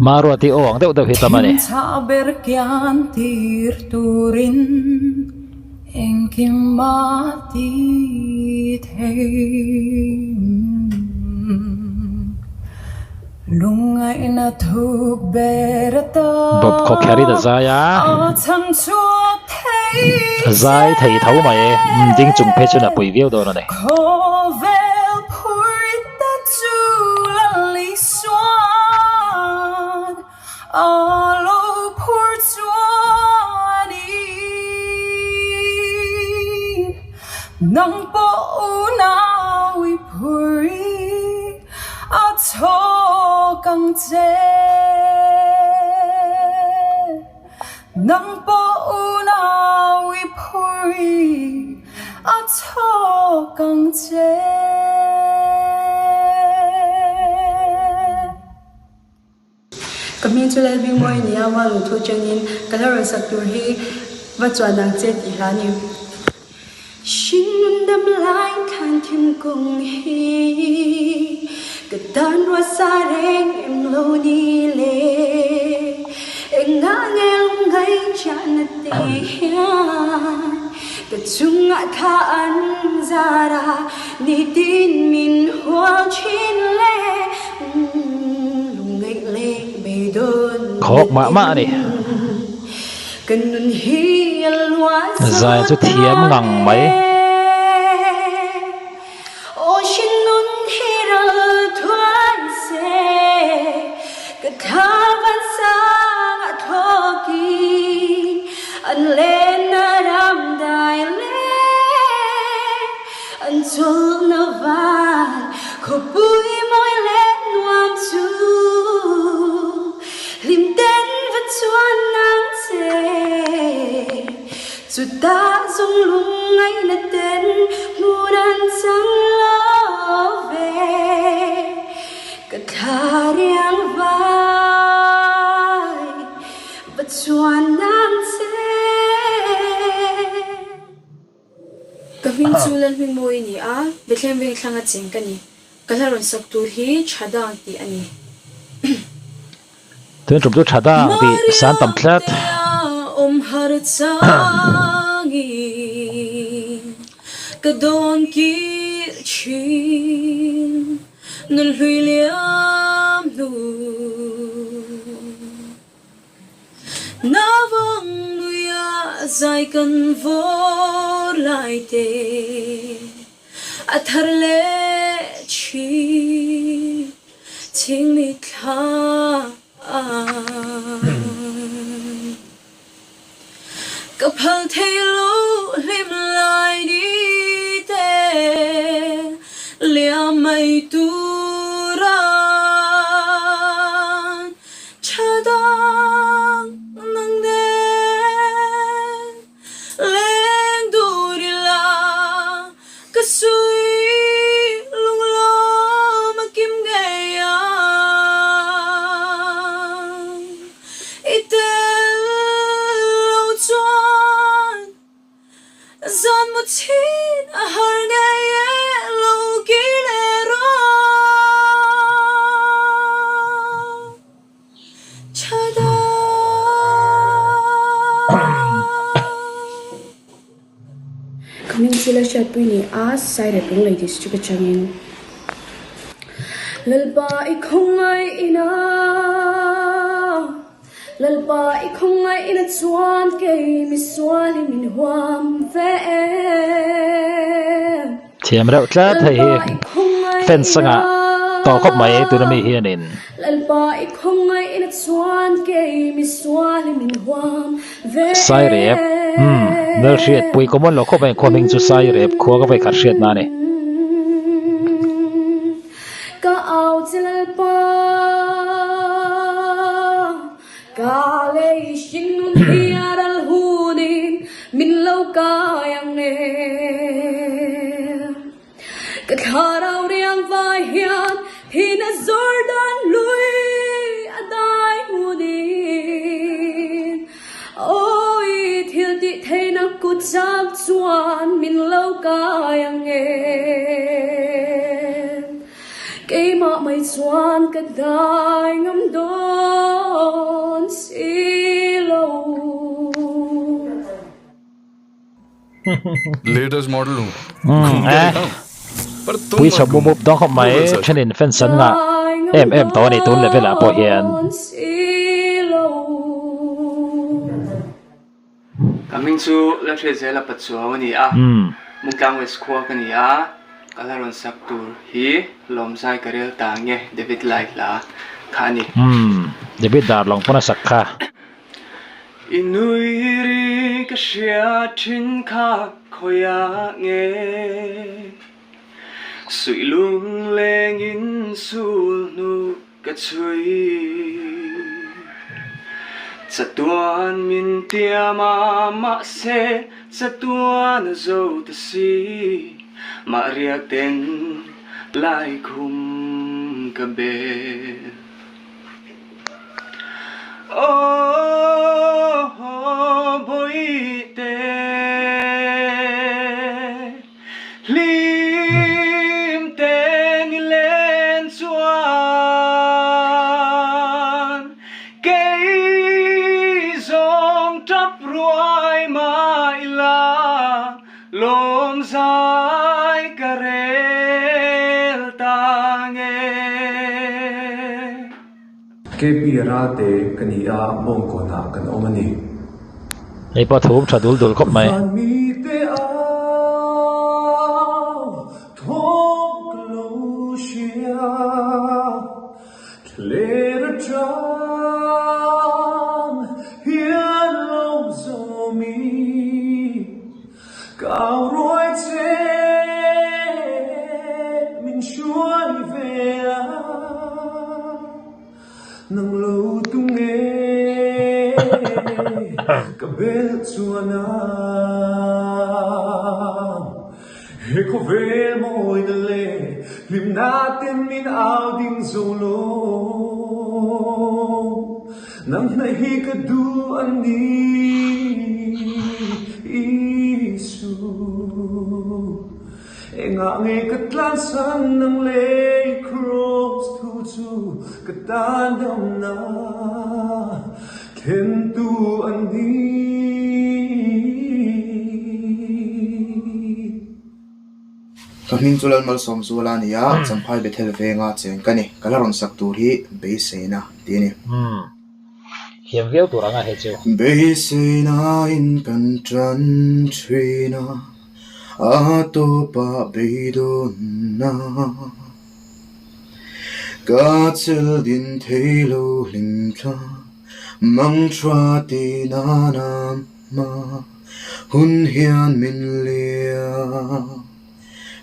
Maruati aw ang deuh deuh hi tam a ni. Bawp khawkherin a zai a, a zai thei tho mai ding chung phei chuan a pui viau dawn a ni. Ka hming chu Lalbingmawi a ni a, Mual Lungthu atangin ka hla rawn sak tur hi va chuan ang che tih hla a ni. Hringnun dam lai thlan thingkung hi ka tan ruah sa reng em lo ni le, engah nge lungngaihchahna te hian ka chungah thla an zar a, nitin min hual thin le. Khawk mah mah a ni. Zai chu thiam ngang mai. Khawpui mawi leh nuam chu hlim ten va chuan nang che. Chutah zawng lungngaihna ten hmun an chang lo ve. Ka thla riang vai va chuan nang che. Ka hming chu Lalhmingmawi a ni a, Bethlehem Vengthlanga cheng ka ni. Ka hla rawn sak tur hi Thadang tih a ni. Tun tum chu Thadang tih san tam tlat. Awm har changin ka dawn kir thin nun hlui liam hnu. Navang nuia zai kan vawr lai te a thar leh thin chhing mitthla an. Ka phal thei lo hlim lai ni te liam mai turan. Tha dang nang nen leng dur ila ka sui lunglawm a kim ngei ang. I tel lo chuan Zan mu chin a har ngei e lo ki le rawh Tha dang. Ka hming chu Lalhriatpui ni a, Sairep Lunglei District atangin. Lalpa i khawngaih ina. Lalpa i khawngaihna chuan kei misual hi min huam ve em. Thiam reuh tlat hei hi fans anga tawh khawp mai tuna mi hianin. Lalpa i khawngaihna chuan kei misual hi min huam ve em. Sairep umm Lalhriatpui common lo khawp mai khua hming chu Sairep khua ka vei khat hriatna a ni. Ka au che Lalpa, ka lei hringnun hi a ral hunin min lo kai ang em. thlarau riang vai hian thihna Jordan lui a dai hmunin. Aw i thil tih theihna kut zam chuan min lo kai ang em? Keimah mai chuan ka dai ngam dawn si lo. Latest model हूँ Umm eh pui chho mup mup dawn khawp mai thenin fans an ngah em em tawh a ni tun level ah pawh hian. Ka hming chu Lalhriatzela Pachuau a ni a, Mungtlang West khua ka ni a, ka hla rawn sak tur hi Lawmzai ka rel ta nge David Lai hla kha a ni. Umm David Darlawng pawn a sak kha. I nui ri ka hria thin kha khawiah nge Suih lunglengin sul hnu ka chhui Chatuan min tiam a mahse chatuan a zo ta si Mah riak ten laikhum ka bel. Aw Bawihte, hlim te ni len chuan kei zawng tap ruai mah ila Lawm zai ka rel ta nge. KP Ralte ka ni a, Bawngkawnah kan awm a ni. Hei pawh thum tha dul dul khawp mai. Van mite au thawm ka lo hria, thler atang hian lo zawm i. Kau ruai che min hruai ve a, nang lo tu nge ka belh chuan a, he khawvel mawina leh hlimna ten min au ding zo lo, nang hnaih hi ka duh a ni Isu. Engah nge ka tlansan nang lei Cross thu chu ka tan damna thlentu a ni. Ka hming chu Lalmalsawm Zuala a ni a, Champhai Bethel venga cheng ka ni. Ka la rawn sak tur hi Beiseina tih a ni. Thiam viau tur anga hei chu. Beiseinain kan tan thin a, a tawpah beidawnna. Ka chel din thei lo hlim thla, mang tha ti nana hma. Hun hian min liam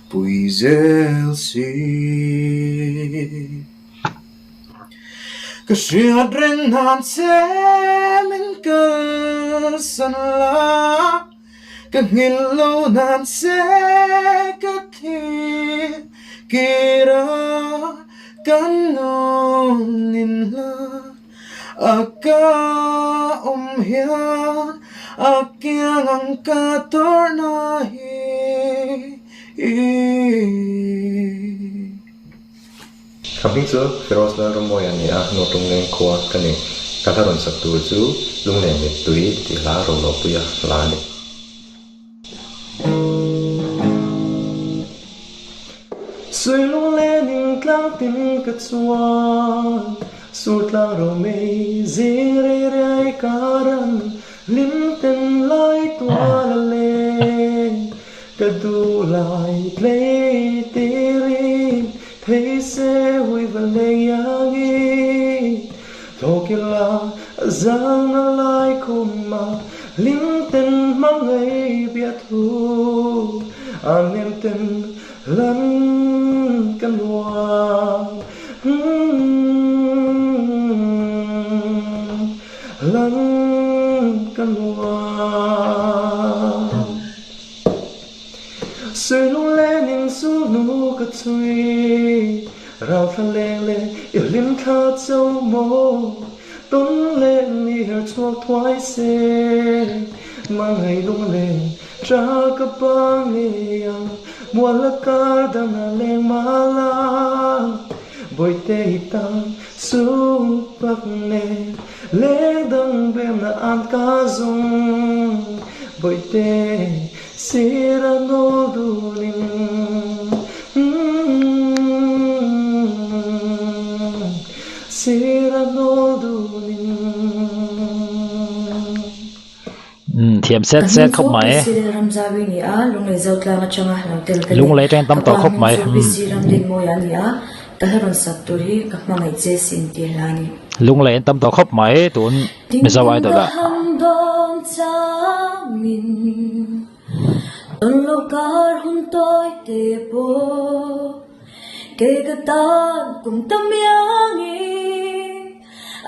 pui zel si. Ka hriat reng nan che min kalsan la, ka nghilh lo nan che ka thlir kir a, kan nun in hla a ka awm hian a kiang ang ka tawrhna hi. Ka hming chu Firoz Lalramawia a ni a, North Lungleng khua ka ni. Ka hla rawn sak tur chu Lunglen Mittui tih hla Roluahpuia hla a ni. Sui lunglen in tlang tin ka chuan Sur tlang ro mei zing rei rei karan Lim ten lai tual a leng Ka duh lai tlei tirin thei se hui va leng iangin Thawk ila a zang a lai khum a hlim ten hmangaih bia thu a nem ten lan ka nuam Lan ka nuam. Sui lunglen in sul hnu ka chhui Rauthla leng leh i hlim thla cho maw Tawn leh ni her chhuak thuai se Mangai lung leng tra ka pa ngei ang Mual a kar dang a leng mah la Bawihte i tan sum pak nen Leng dang bem na an ka zawng Bawihte sir a nawl dunin Sir a nawl dunin. Umm thiam set set khawp mai. Lunglei atangin tam tawh khawp mai. Lunglei an tam tawh khawp mai tun Mizo Idol ah.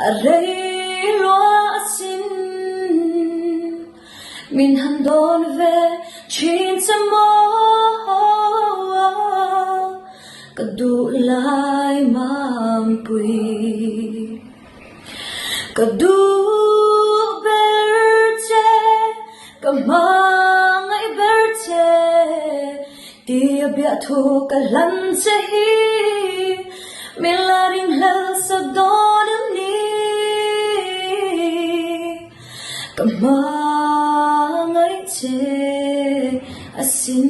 A rei lua asin min han dawn ve thin che maw ka duh lai mampui ka duh ber che ka hmangaih ber che Tia biahthu ka hlan che hi min la ringhlel sa dawn em ni? Ka hmangaih che asin.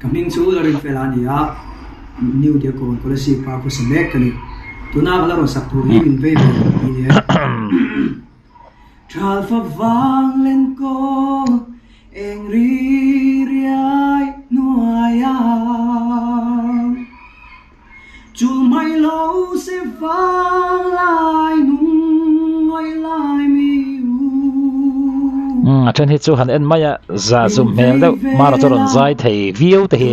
Ka hming chu Larinfela a ni a, New Diakon Kolasib pa khawsa mek ka ni. Tuna ka la rawn sak tur hi min vei ve tih ni e. Thalfa vang len kawl eng ri riai hnuai a, Chul mai lo se vang lai nung ngaih lai mi u. Umm a then hi chu han en mai a, za zum hmel deuh hmara chu rawn zai thei viau te hi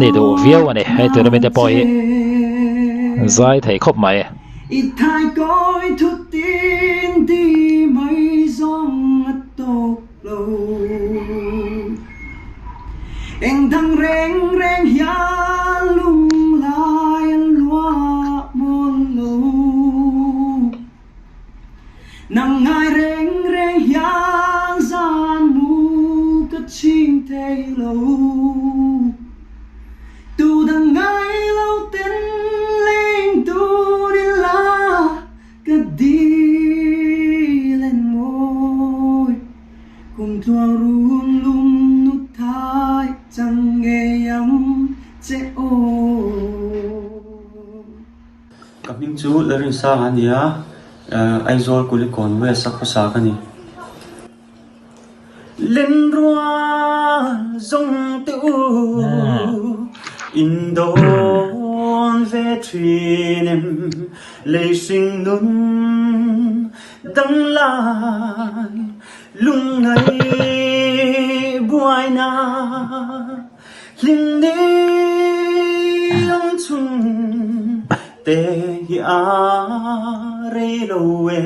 ni duh viau a ni, hei tura mite pawh hi zai thei khawp mai. I thaikawi thutin ti mai zawng a tawk lo. Eng dang reng reng hian lunglai a luah mawl lo. Nang ngai reng reng hian zan mu ka chhing thei lo. Tu dang ngai lo ten leng tur ila ka dil en mawi. Kum tluang run lum nut thai chang ngei ang che aw. Ka hming chu Lalrinsanga a ni a, Aizawl Kulikawn West a khawsa ka ni. Lenrual zawng te u in dawn ve thin em lei hring nun danglai lungngai buaina. Hlim ni ang chung te hi a rei lo e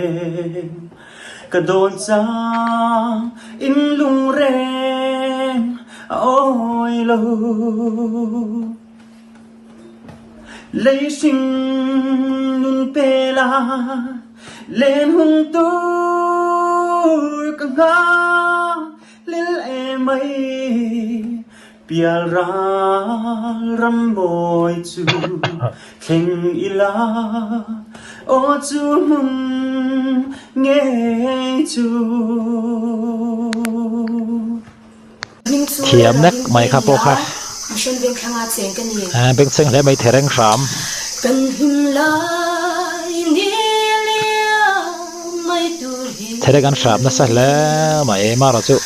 Ka dawn chang in lungreng a awi lo Lei hring nun pela len hung tur ka nghak Lil e mai pial ral ram mawi chu thleng ila aw chu hmun ngei chu. Thiam nek mai kha pawh kha bengchheng hle mai thereng hram. Thereng an hram nasa hle mai marawh chu.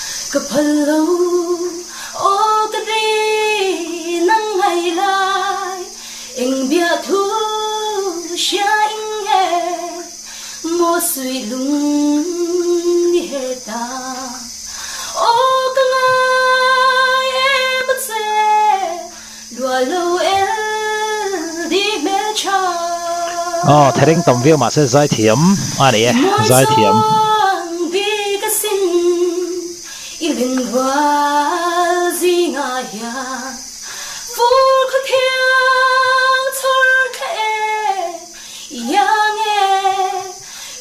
Aw thereng tam viau mahse zaithiam a ni e zaithiam.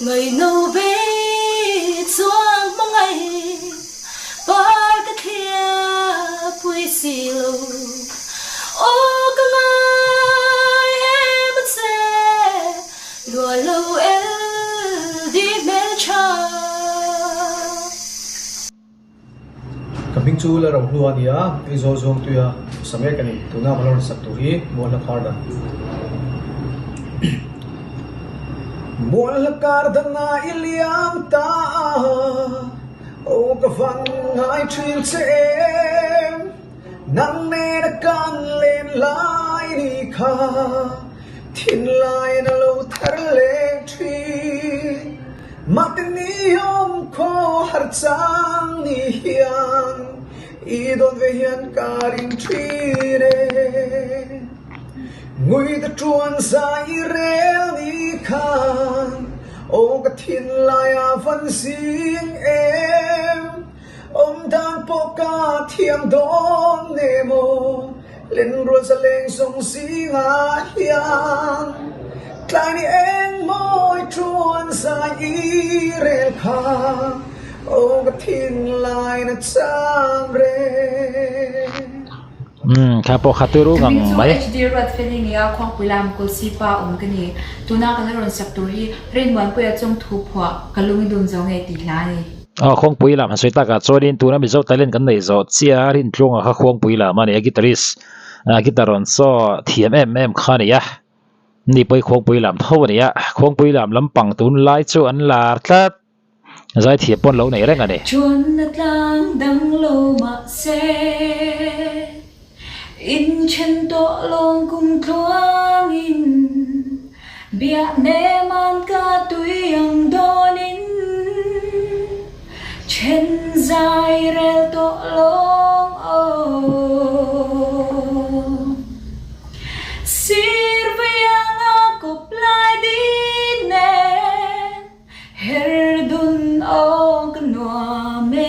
Ngaihno bei chuang hmangaih par ka thliah pui si lo. Aw ka ngai em a che, luah lo el di hmeltha. Ka hming chu la ro hnu a ni a, Aizawl Zuangtuia sa mek a ni. Tuna ka la rawn sak tur hi Mualhla Kar Dan. Mualhla Kar Dan ah i liam ta a, aw ka van ngai thin che em, nang nena kan len lai ni kha thinlaiin a lo thar leh thin. Mahte ni awm khaw har chang ni hian i dawn ve hian ka ring thin e. Ngui ta tuan zai i rel ni khan aw ka thinlai a van zing em. Awm dan pawh ka thiam dawn emaw Lenrual zaleng zawng zingah hian tlai ni eng mawi chuan zai i rel kha aw ka thinlaina cham reng. Umm kha pawh kha turu Ka ngang hming chu mai. HD Ruat Feli nia Khuangpui lam Kawlsipa awm ka ni. Tuna ka la rawn sak tur hi Rinmuanpuia chung thu phuah ka lung i dum zo ngei tih hla a ni. Aw Khuangpui lam han sawi takah chuanin tuna Mizo talent kan neih zawh chiah a Rintluanga kha Khuangpui lam a ni a guitarist guitar rawn saw thiam em em kha a ni a ni pawh hi Khuangpui lam tho a ni a Khuangpui lam lampang tunlai chu an lar tlat zaithiam pawh an lo nei reng a ni. Chuanna tlang dang lo mah se inthen tawh lawng kum tluangin Biak nem an ka tui ang dawnin Then zai rel tawh lawng aw Sir veiang a kawp lai din nen Her dun aw ka nuam e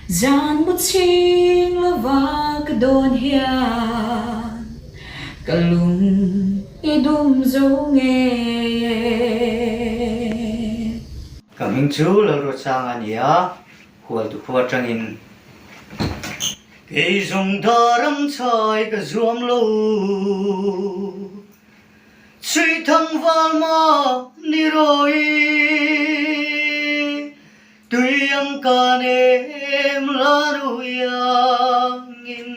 Zan mu chhing lova ka dawn hian Ka lung i dum zo ngei e. Ka hming chu Lalruatsanga a ni a, Hualtu khua atangin kei zawng dar ang chhai ka zuam lo. Chhui thang val ma ni rawi tui ang ka nem la nui angin.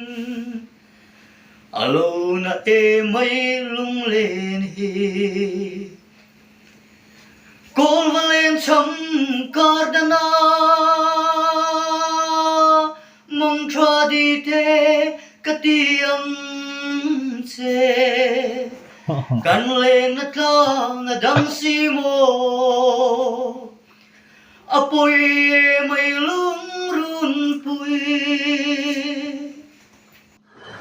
A lo na e mai lunglen hi. Kawl va len cham kar dana mong tha di te ka ti ang che. Kan len na tlang a dang si maw. A pawi e mai lungrunpui.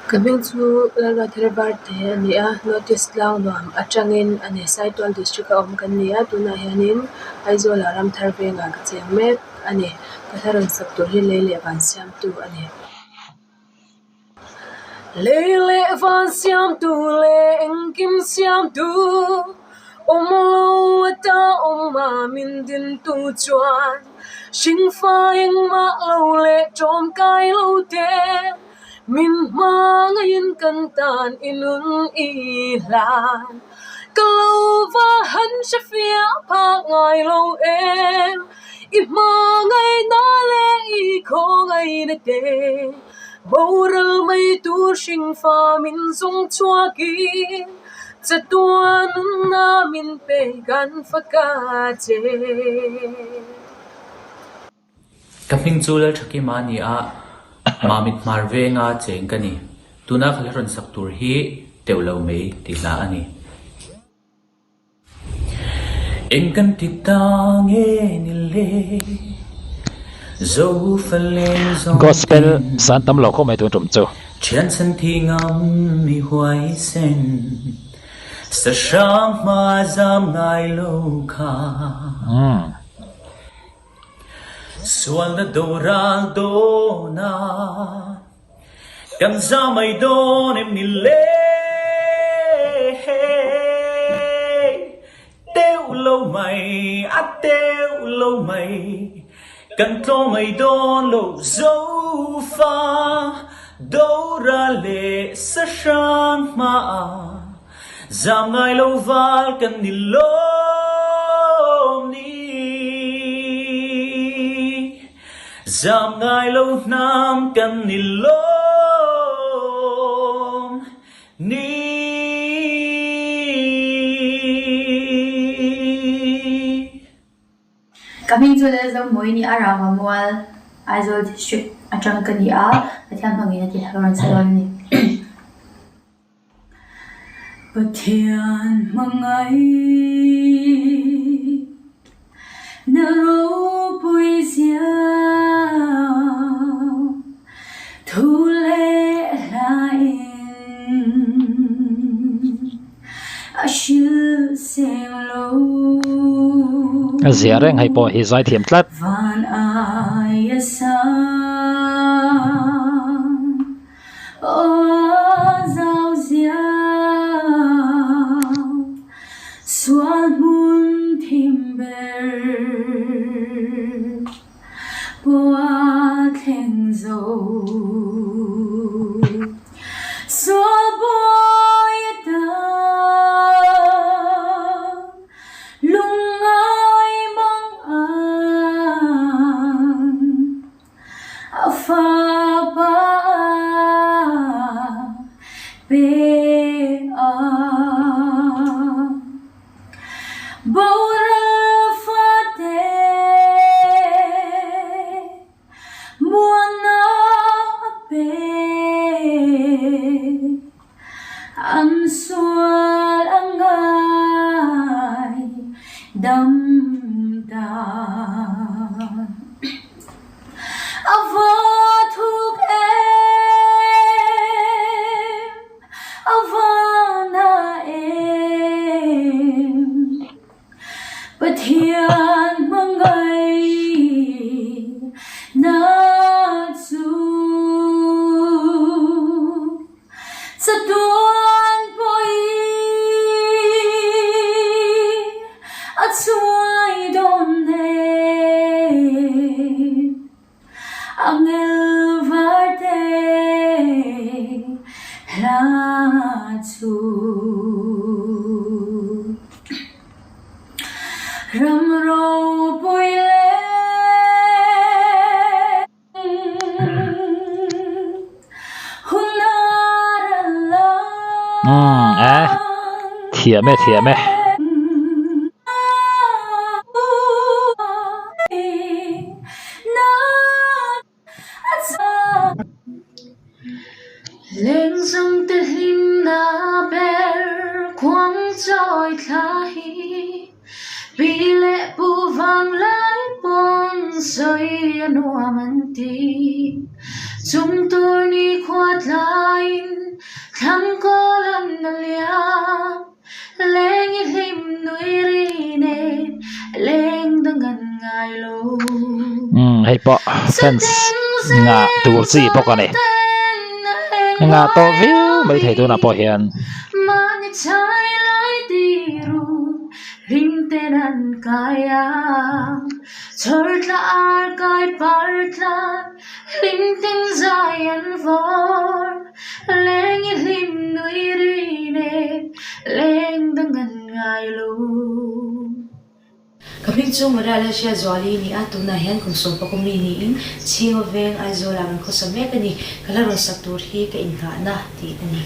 Ka hming chu Lalruathar Varte a ni a, Notice tlang nuam atangin a ni. Saitual District a awm kan ni a, tunah hianin Aizawlah Ramthar vengah ka cheng mek a ni. Ka hla rawn sak tur hi lei leh van siamtu a ni. Lei leh van siamtu leh engkim siamtu awm lo ata awm a min dintu chuan hringfa engmah lo leh tawmkai lo te Min hmangaihin kan tan i nun i hlan. Ka lo va han hre fiah phak ngai lo em. I hmangaihna leh i khawngaihna te boral mai tur hringfa min zawng chhuakin chatuan nunna min pe kan fak a che. Ka hming chu Lalthakima a ni a, Mamit Hmar venga cheng ka ni. Tuna ka hla rawn sak tur hi teuh lo mai tih hla a ni. Eng kan ti ta nge ni le, Zofa leng zawng Gospel tin. san tam lo khawp mai tun tum chu. Thian chhan thi ngam mi huaisen, sa hrang hma zam ngai lo kha. Sualna doral dawn a, kan za mai dawn em ni le? Teuh lo mai, a teuh lo mai, kan tlawmai dawn lo Zofa, Dora leh Sahrang hmaah zam ngai lo val kan ni lawm ni. Zam ngai lo hnam kan ni lawm ni. Ka hming chu Lalzawmawii ni a Rangva Mual, Aizawl District atang ka ni a, Pathian hmangin a ti hlauh rawn sawi a ni. Pathian hmangaih na ropui zia thu leh hlain a hrilh seng lo. A zia reng hei pawh hi zaithiam tlat. Van aia sang. Aw zau ziah sual hmun thim ber pawh a thleng zo. Sual bawi a tang lungngai mang ang. A fapa pe a boral fate muana a pe an sual a ngai dam ta. A va thuk em, a va na em, Pathian hmangaih na chu. Chatuan pawhin a chuai dawn nen a ngel var te hla chu ram ropui leh. Umm eh thiam e thiam e. Pi leh pu vang lai pawn sawi a nuam an ti. Chung tur ni khua tlaiin thlang kawl an na liam. Leng i hlim nui ri nen leng dang an ngai lo. Umm hei pawh fans ngah tur chi bawk a ni. Ngah tawh viau mai thei tunah pawh hian. Mahni chai lai tiru hlim ten an kai a, chhawr tla ar kai par tlan hlim tin zai an vawr, leng i hlim nui ri nen leng dang an ngai lo. Ka hming chu Maria Lalhria Zuali a ni a, tunah hian kum sawmpakawm mi niin Chhinga veng Aizawlah kan khawsa mek a ni. Ka hla rawn sak tur hi ka innghahna tih a ni.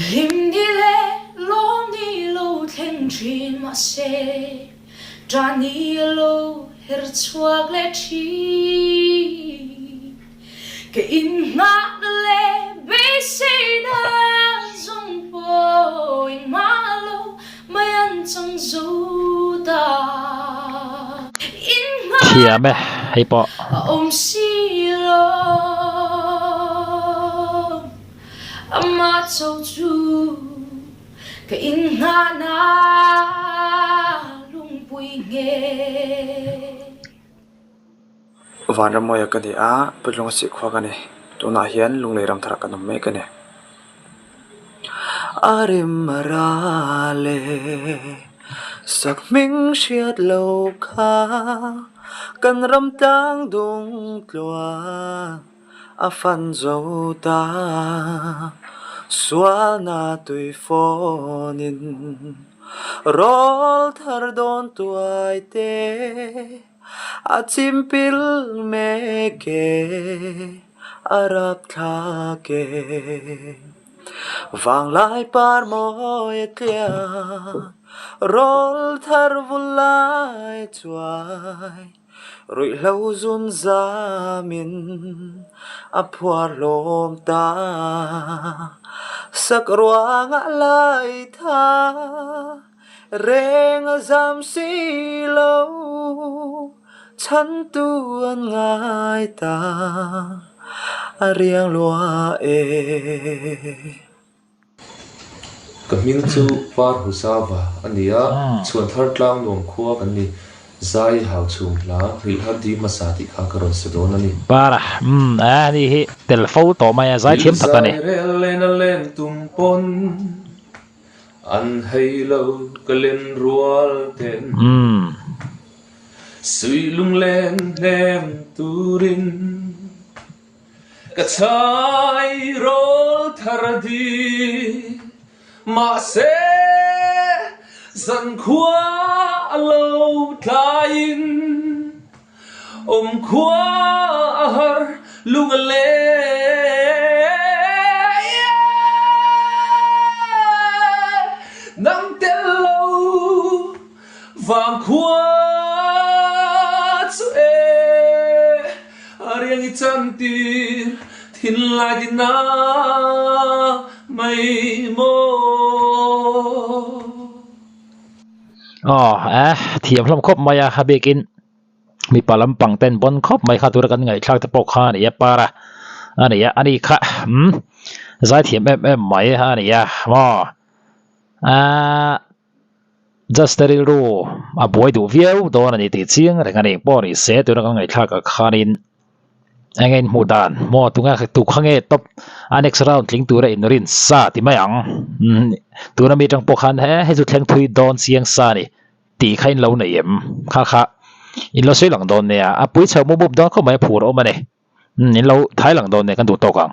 Hlim ni leh lawm ni lo thleng thin mahse ṭah ni a lo her chhuak leh thin. Ka innghahna leh beiseina zawng pawh engmah lo mai an chang zo ta. Thiam e hei pawh. A awm si lo amah cho chu ka innghahna lungpui nge. Vanramawia ka ni a, Putlunga Sihkhua ka ni. Tunah hian Lunglei Ramthar ah kan awm mek a ni. A rim a ral e. Sak hming hriat lo kha kan ram tlang dung tluan a fan zo ta. Sualna tui fawnin rawl thar dawn tuai te a chimpil mek e, a rapthlak e. Vanglai par mawi a tliak, rawl thar vul lai chuai, ruihhlo zun zamin a phuar hlawm ta. Sak ruangah lai tha reng a zam si lo, chhantu an ngai ta, a riang lua e. Ka hming chu Par Huzava a ni a, Chhuanthar Tlangnuam khua kan ni. Zai hau chhung hla hrilh har di hmasa tih kha ka rawn sa dawn a ni. Para, umm, a ni hi tel fo tawh mai a, zai thiam tak a ni. Zai rel len a len tum pawn an hei lo ka len rual ten. Suih lunglen hnem turin ka chhai rawl thar di. Mahse, zankhua a lo tlaiin awmkhua a har lung a leng. Nang tel lo vangkhua chu e, a riang i chantir thinlai dina mai maw. Aw eh thiam hlawm khawp mai a, a bikin mipa lampang ten pawn khawp mai kha tura kan ngaihthlak te pawh kha a ni a par a, a ni a, ani kha umm zaithiam em em mai a ni a maw ahh. Just a rilru a buai duh viau dawn a ni tih chiang reng a ni. Pawh ni se tuna kan ngaihthlak ah khanin eng nge inhmuh dan maw tunge tu kha nge top a next round tling tura inrin sa ti mai ang umm tuna mi atang pawh khan he hei chu thleng thui dawn chiang sa a ni tih kha in lo nei em kha kha in lo sawi lang dawn nia a pui chho mup mup dawn khawp mai a phur a awm a ni umm in lo thai lang dawn nia kan duh tawk ang.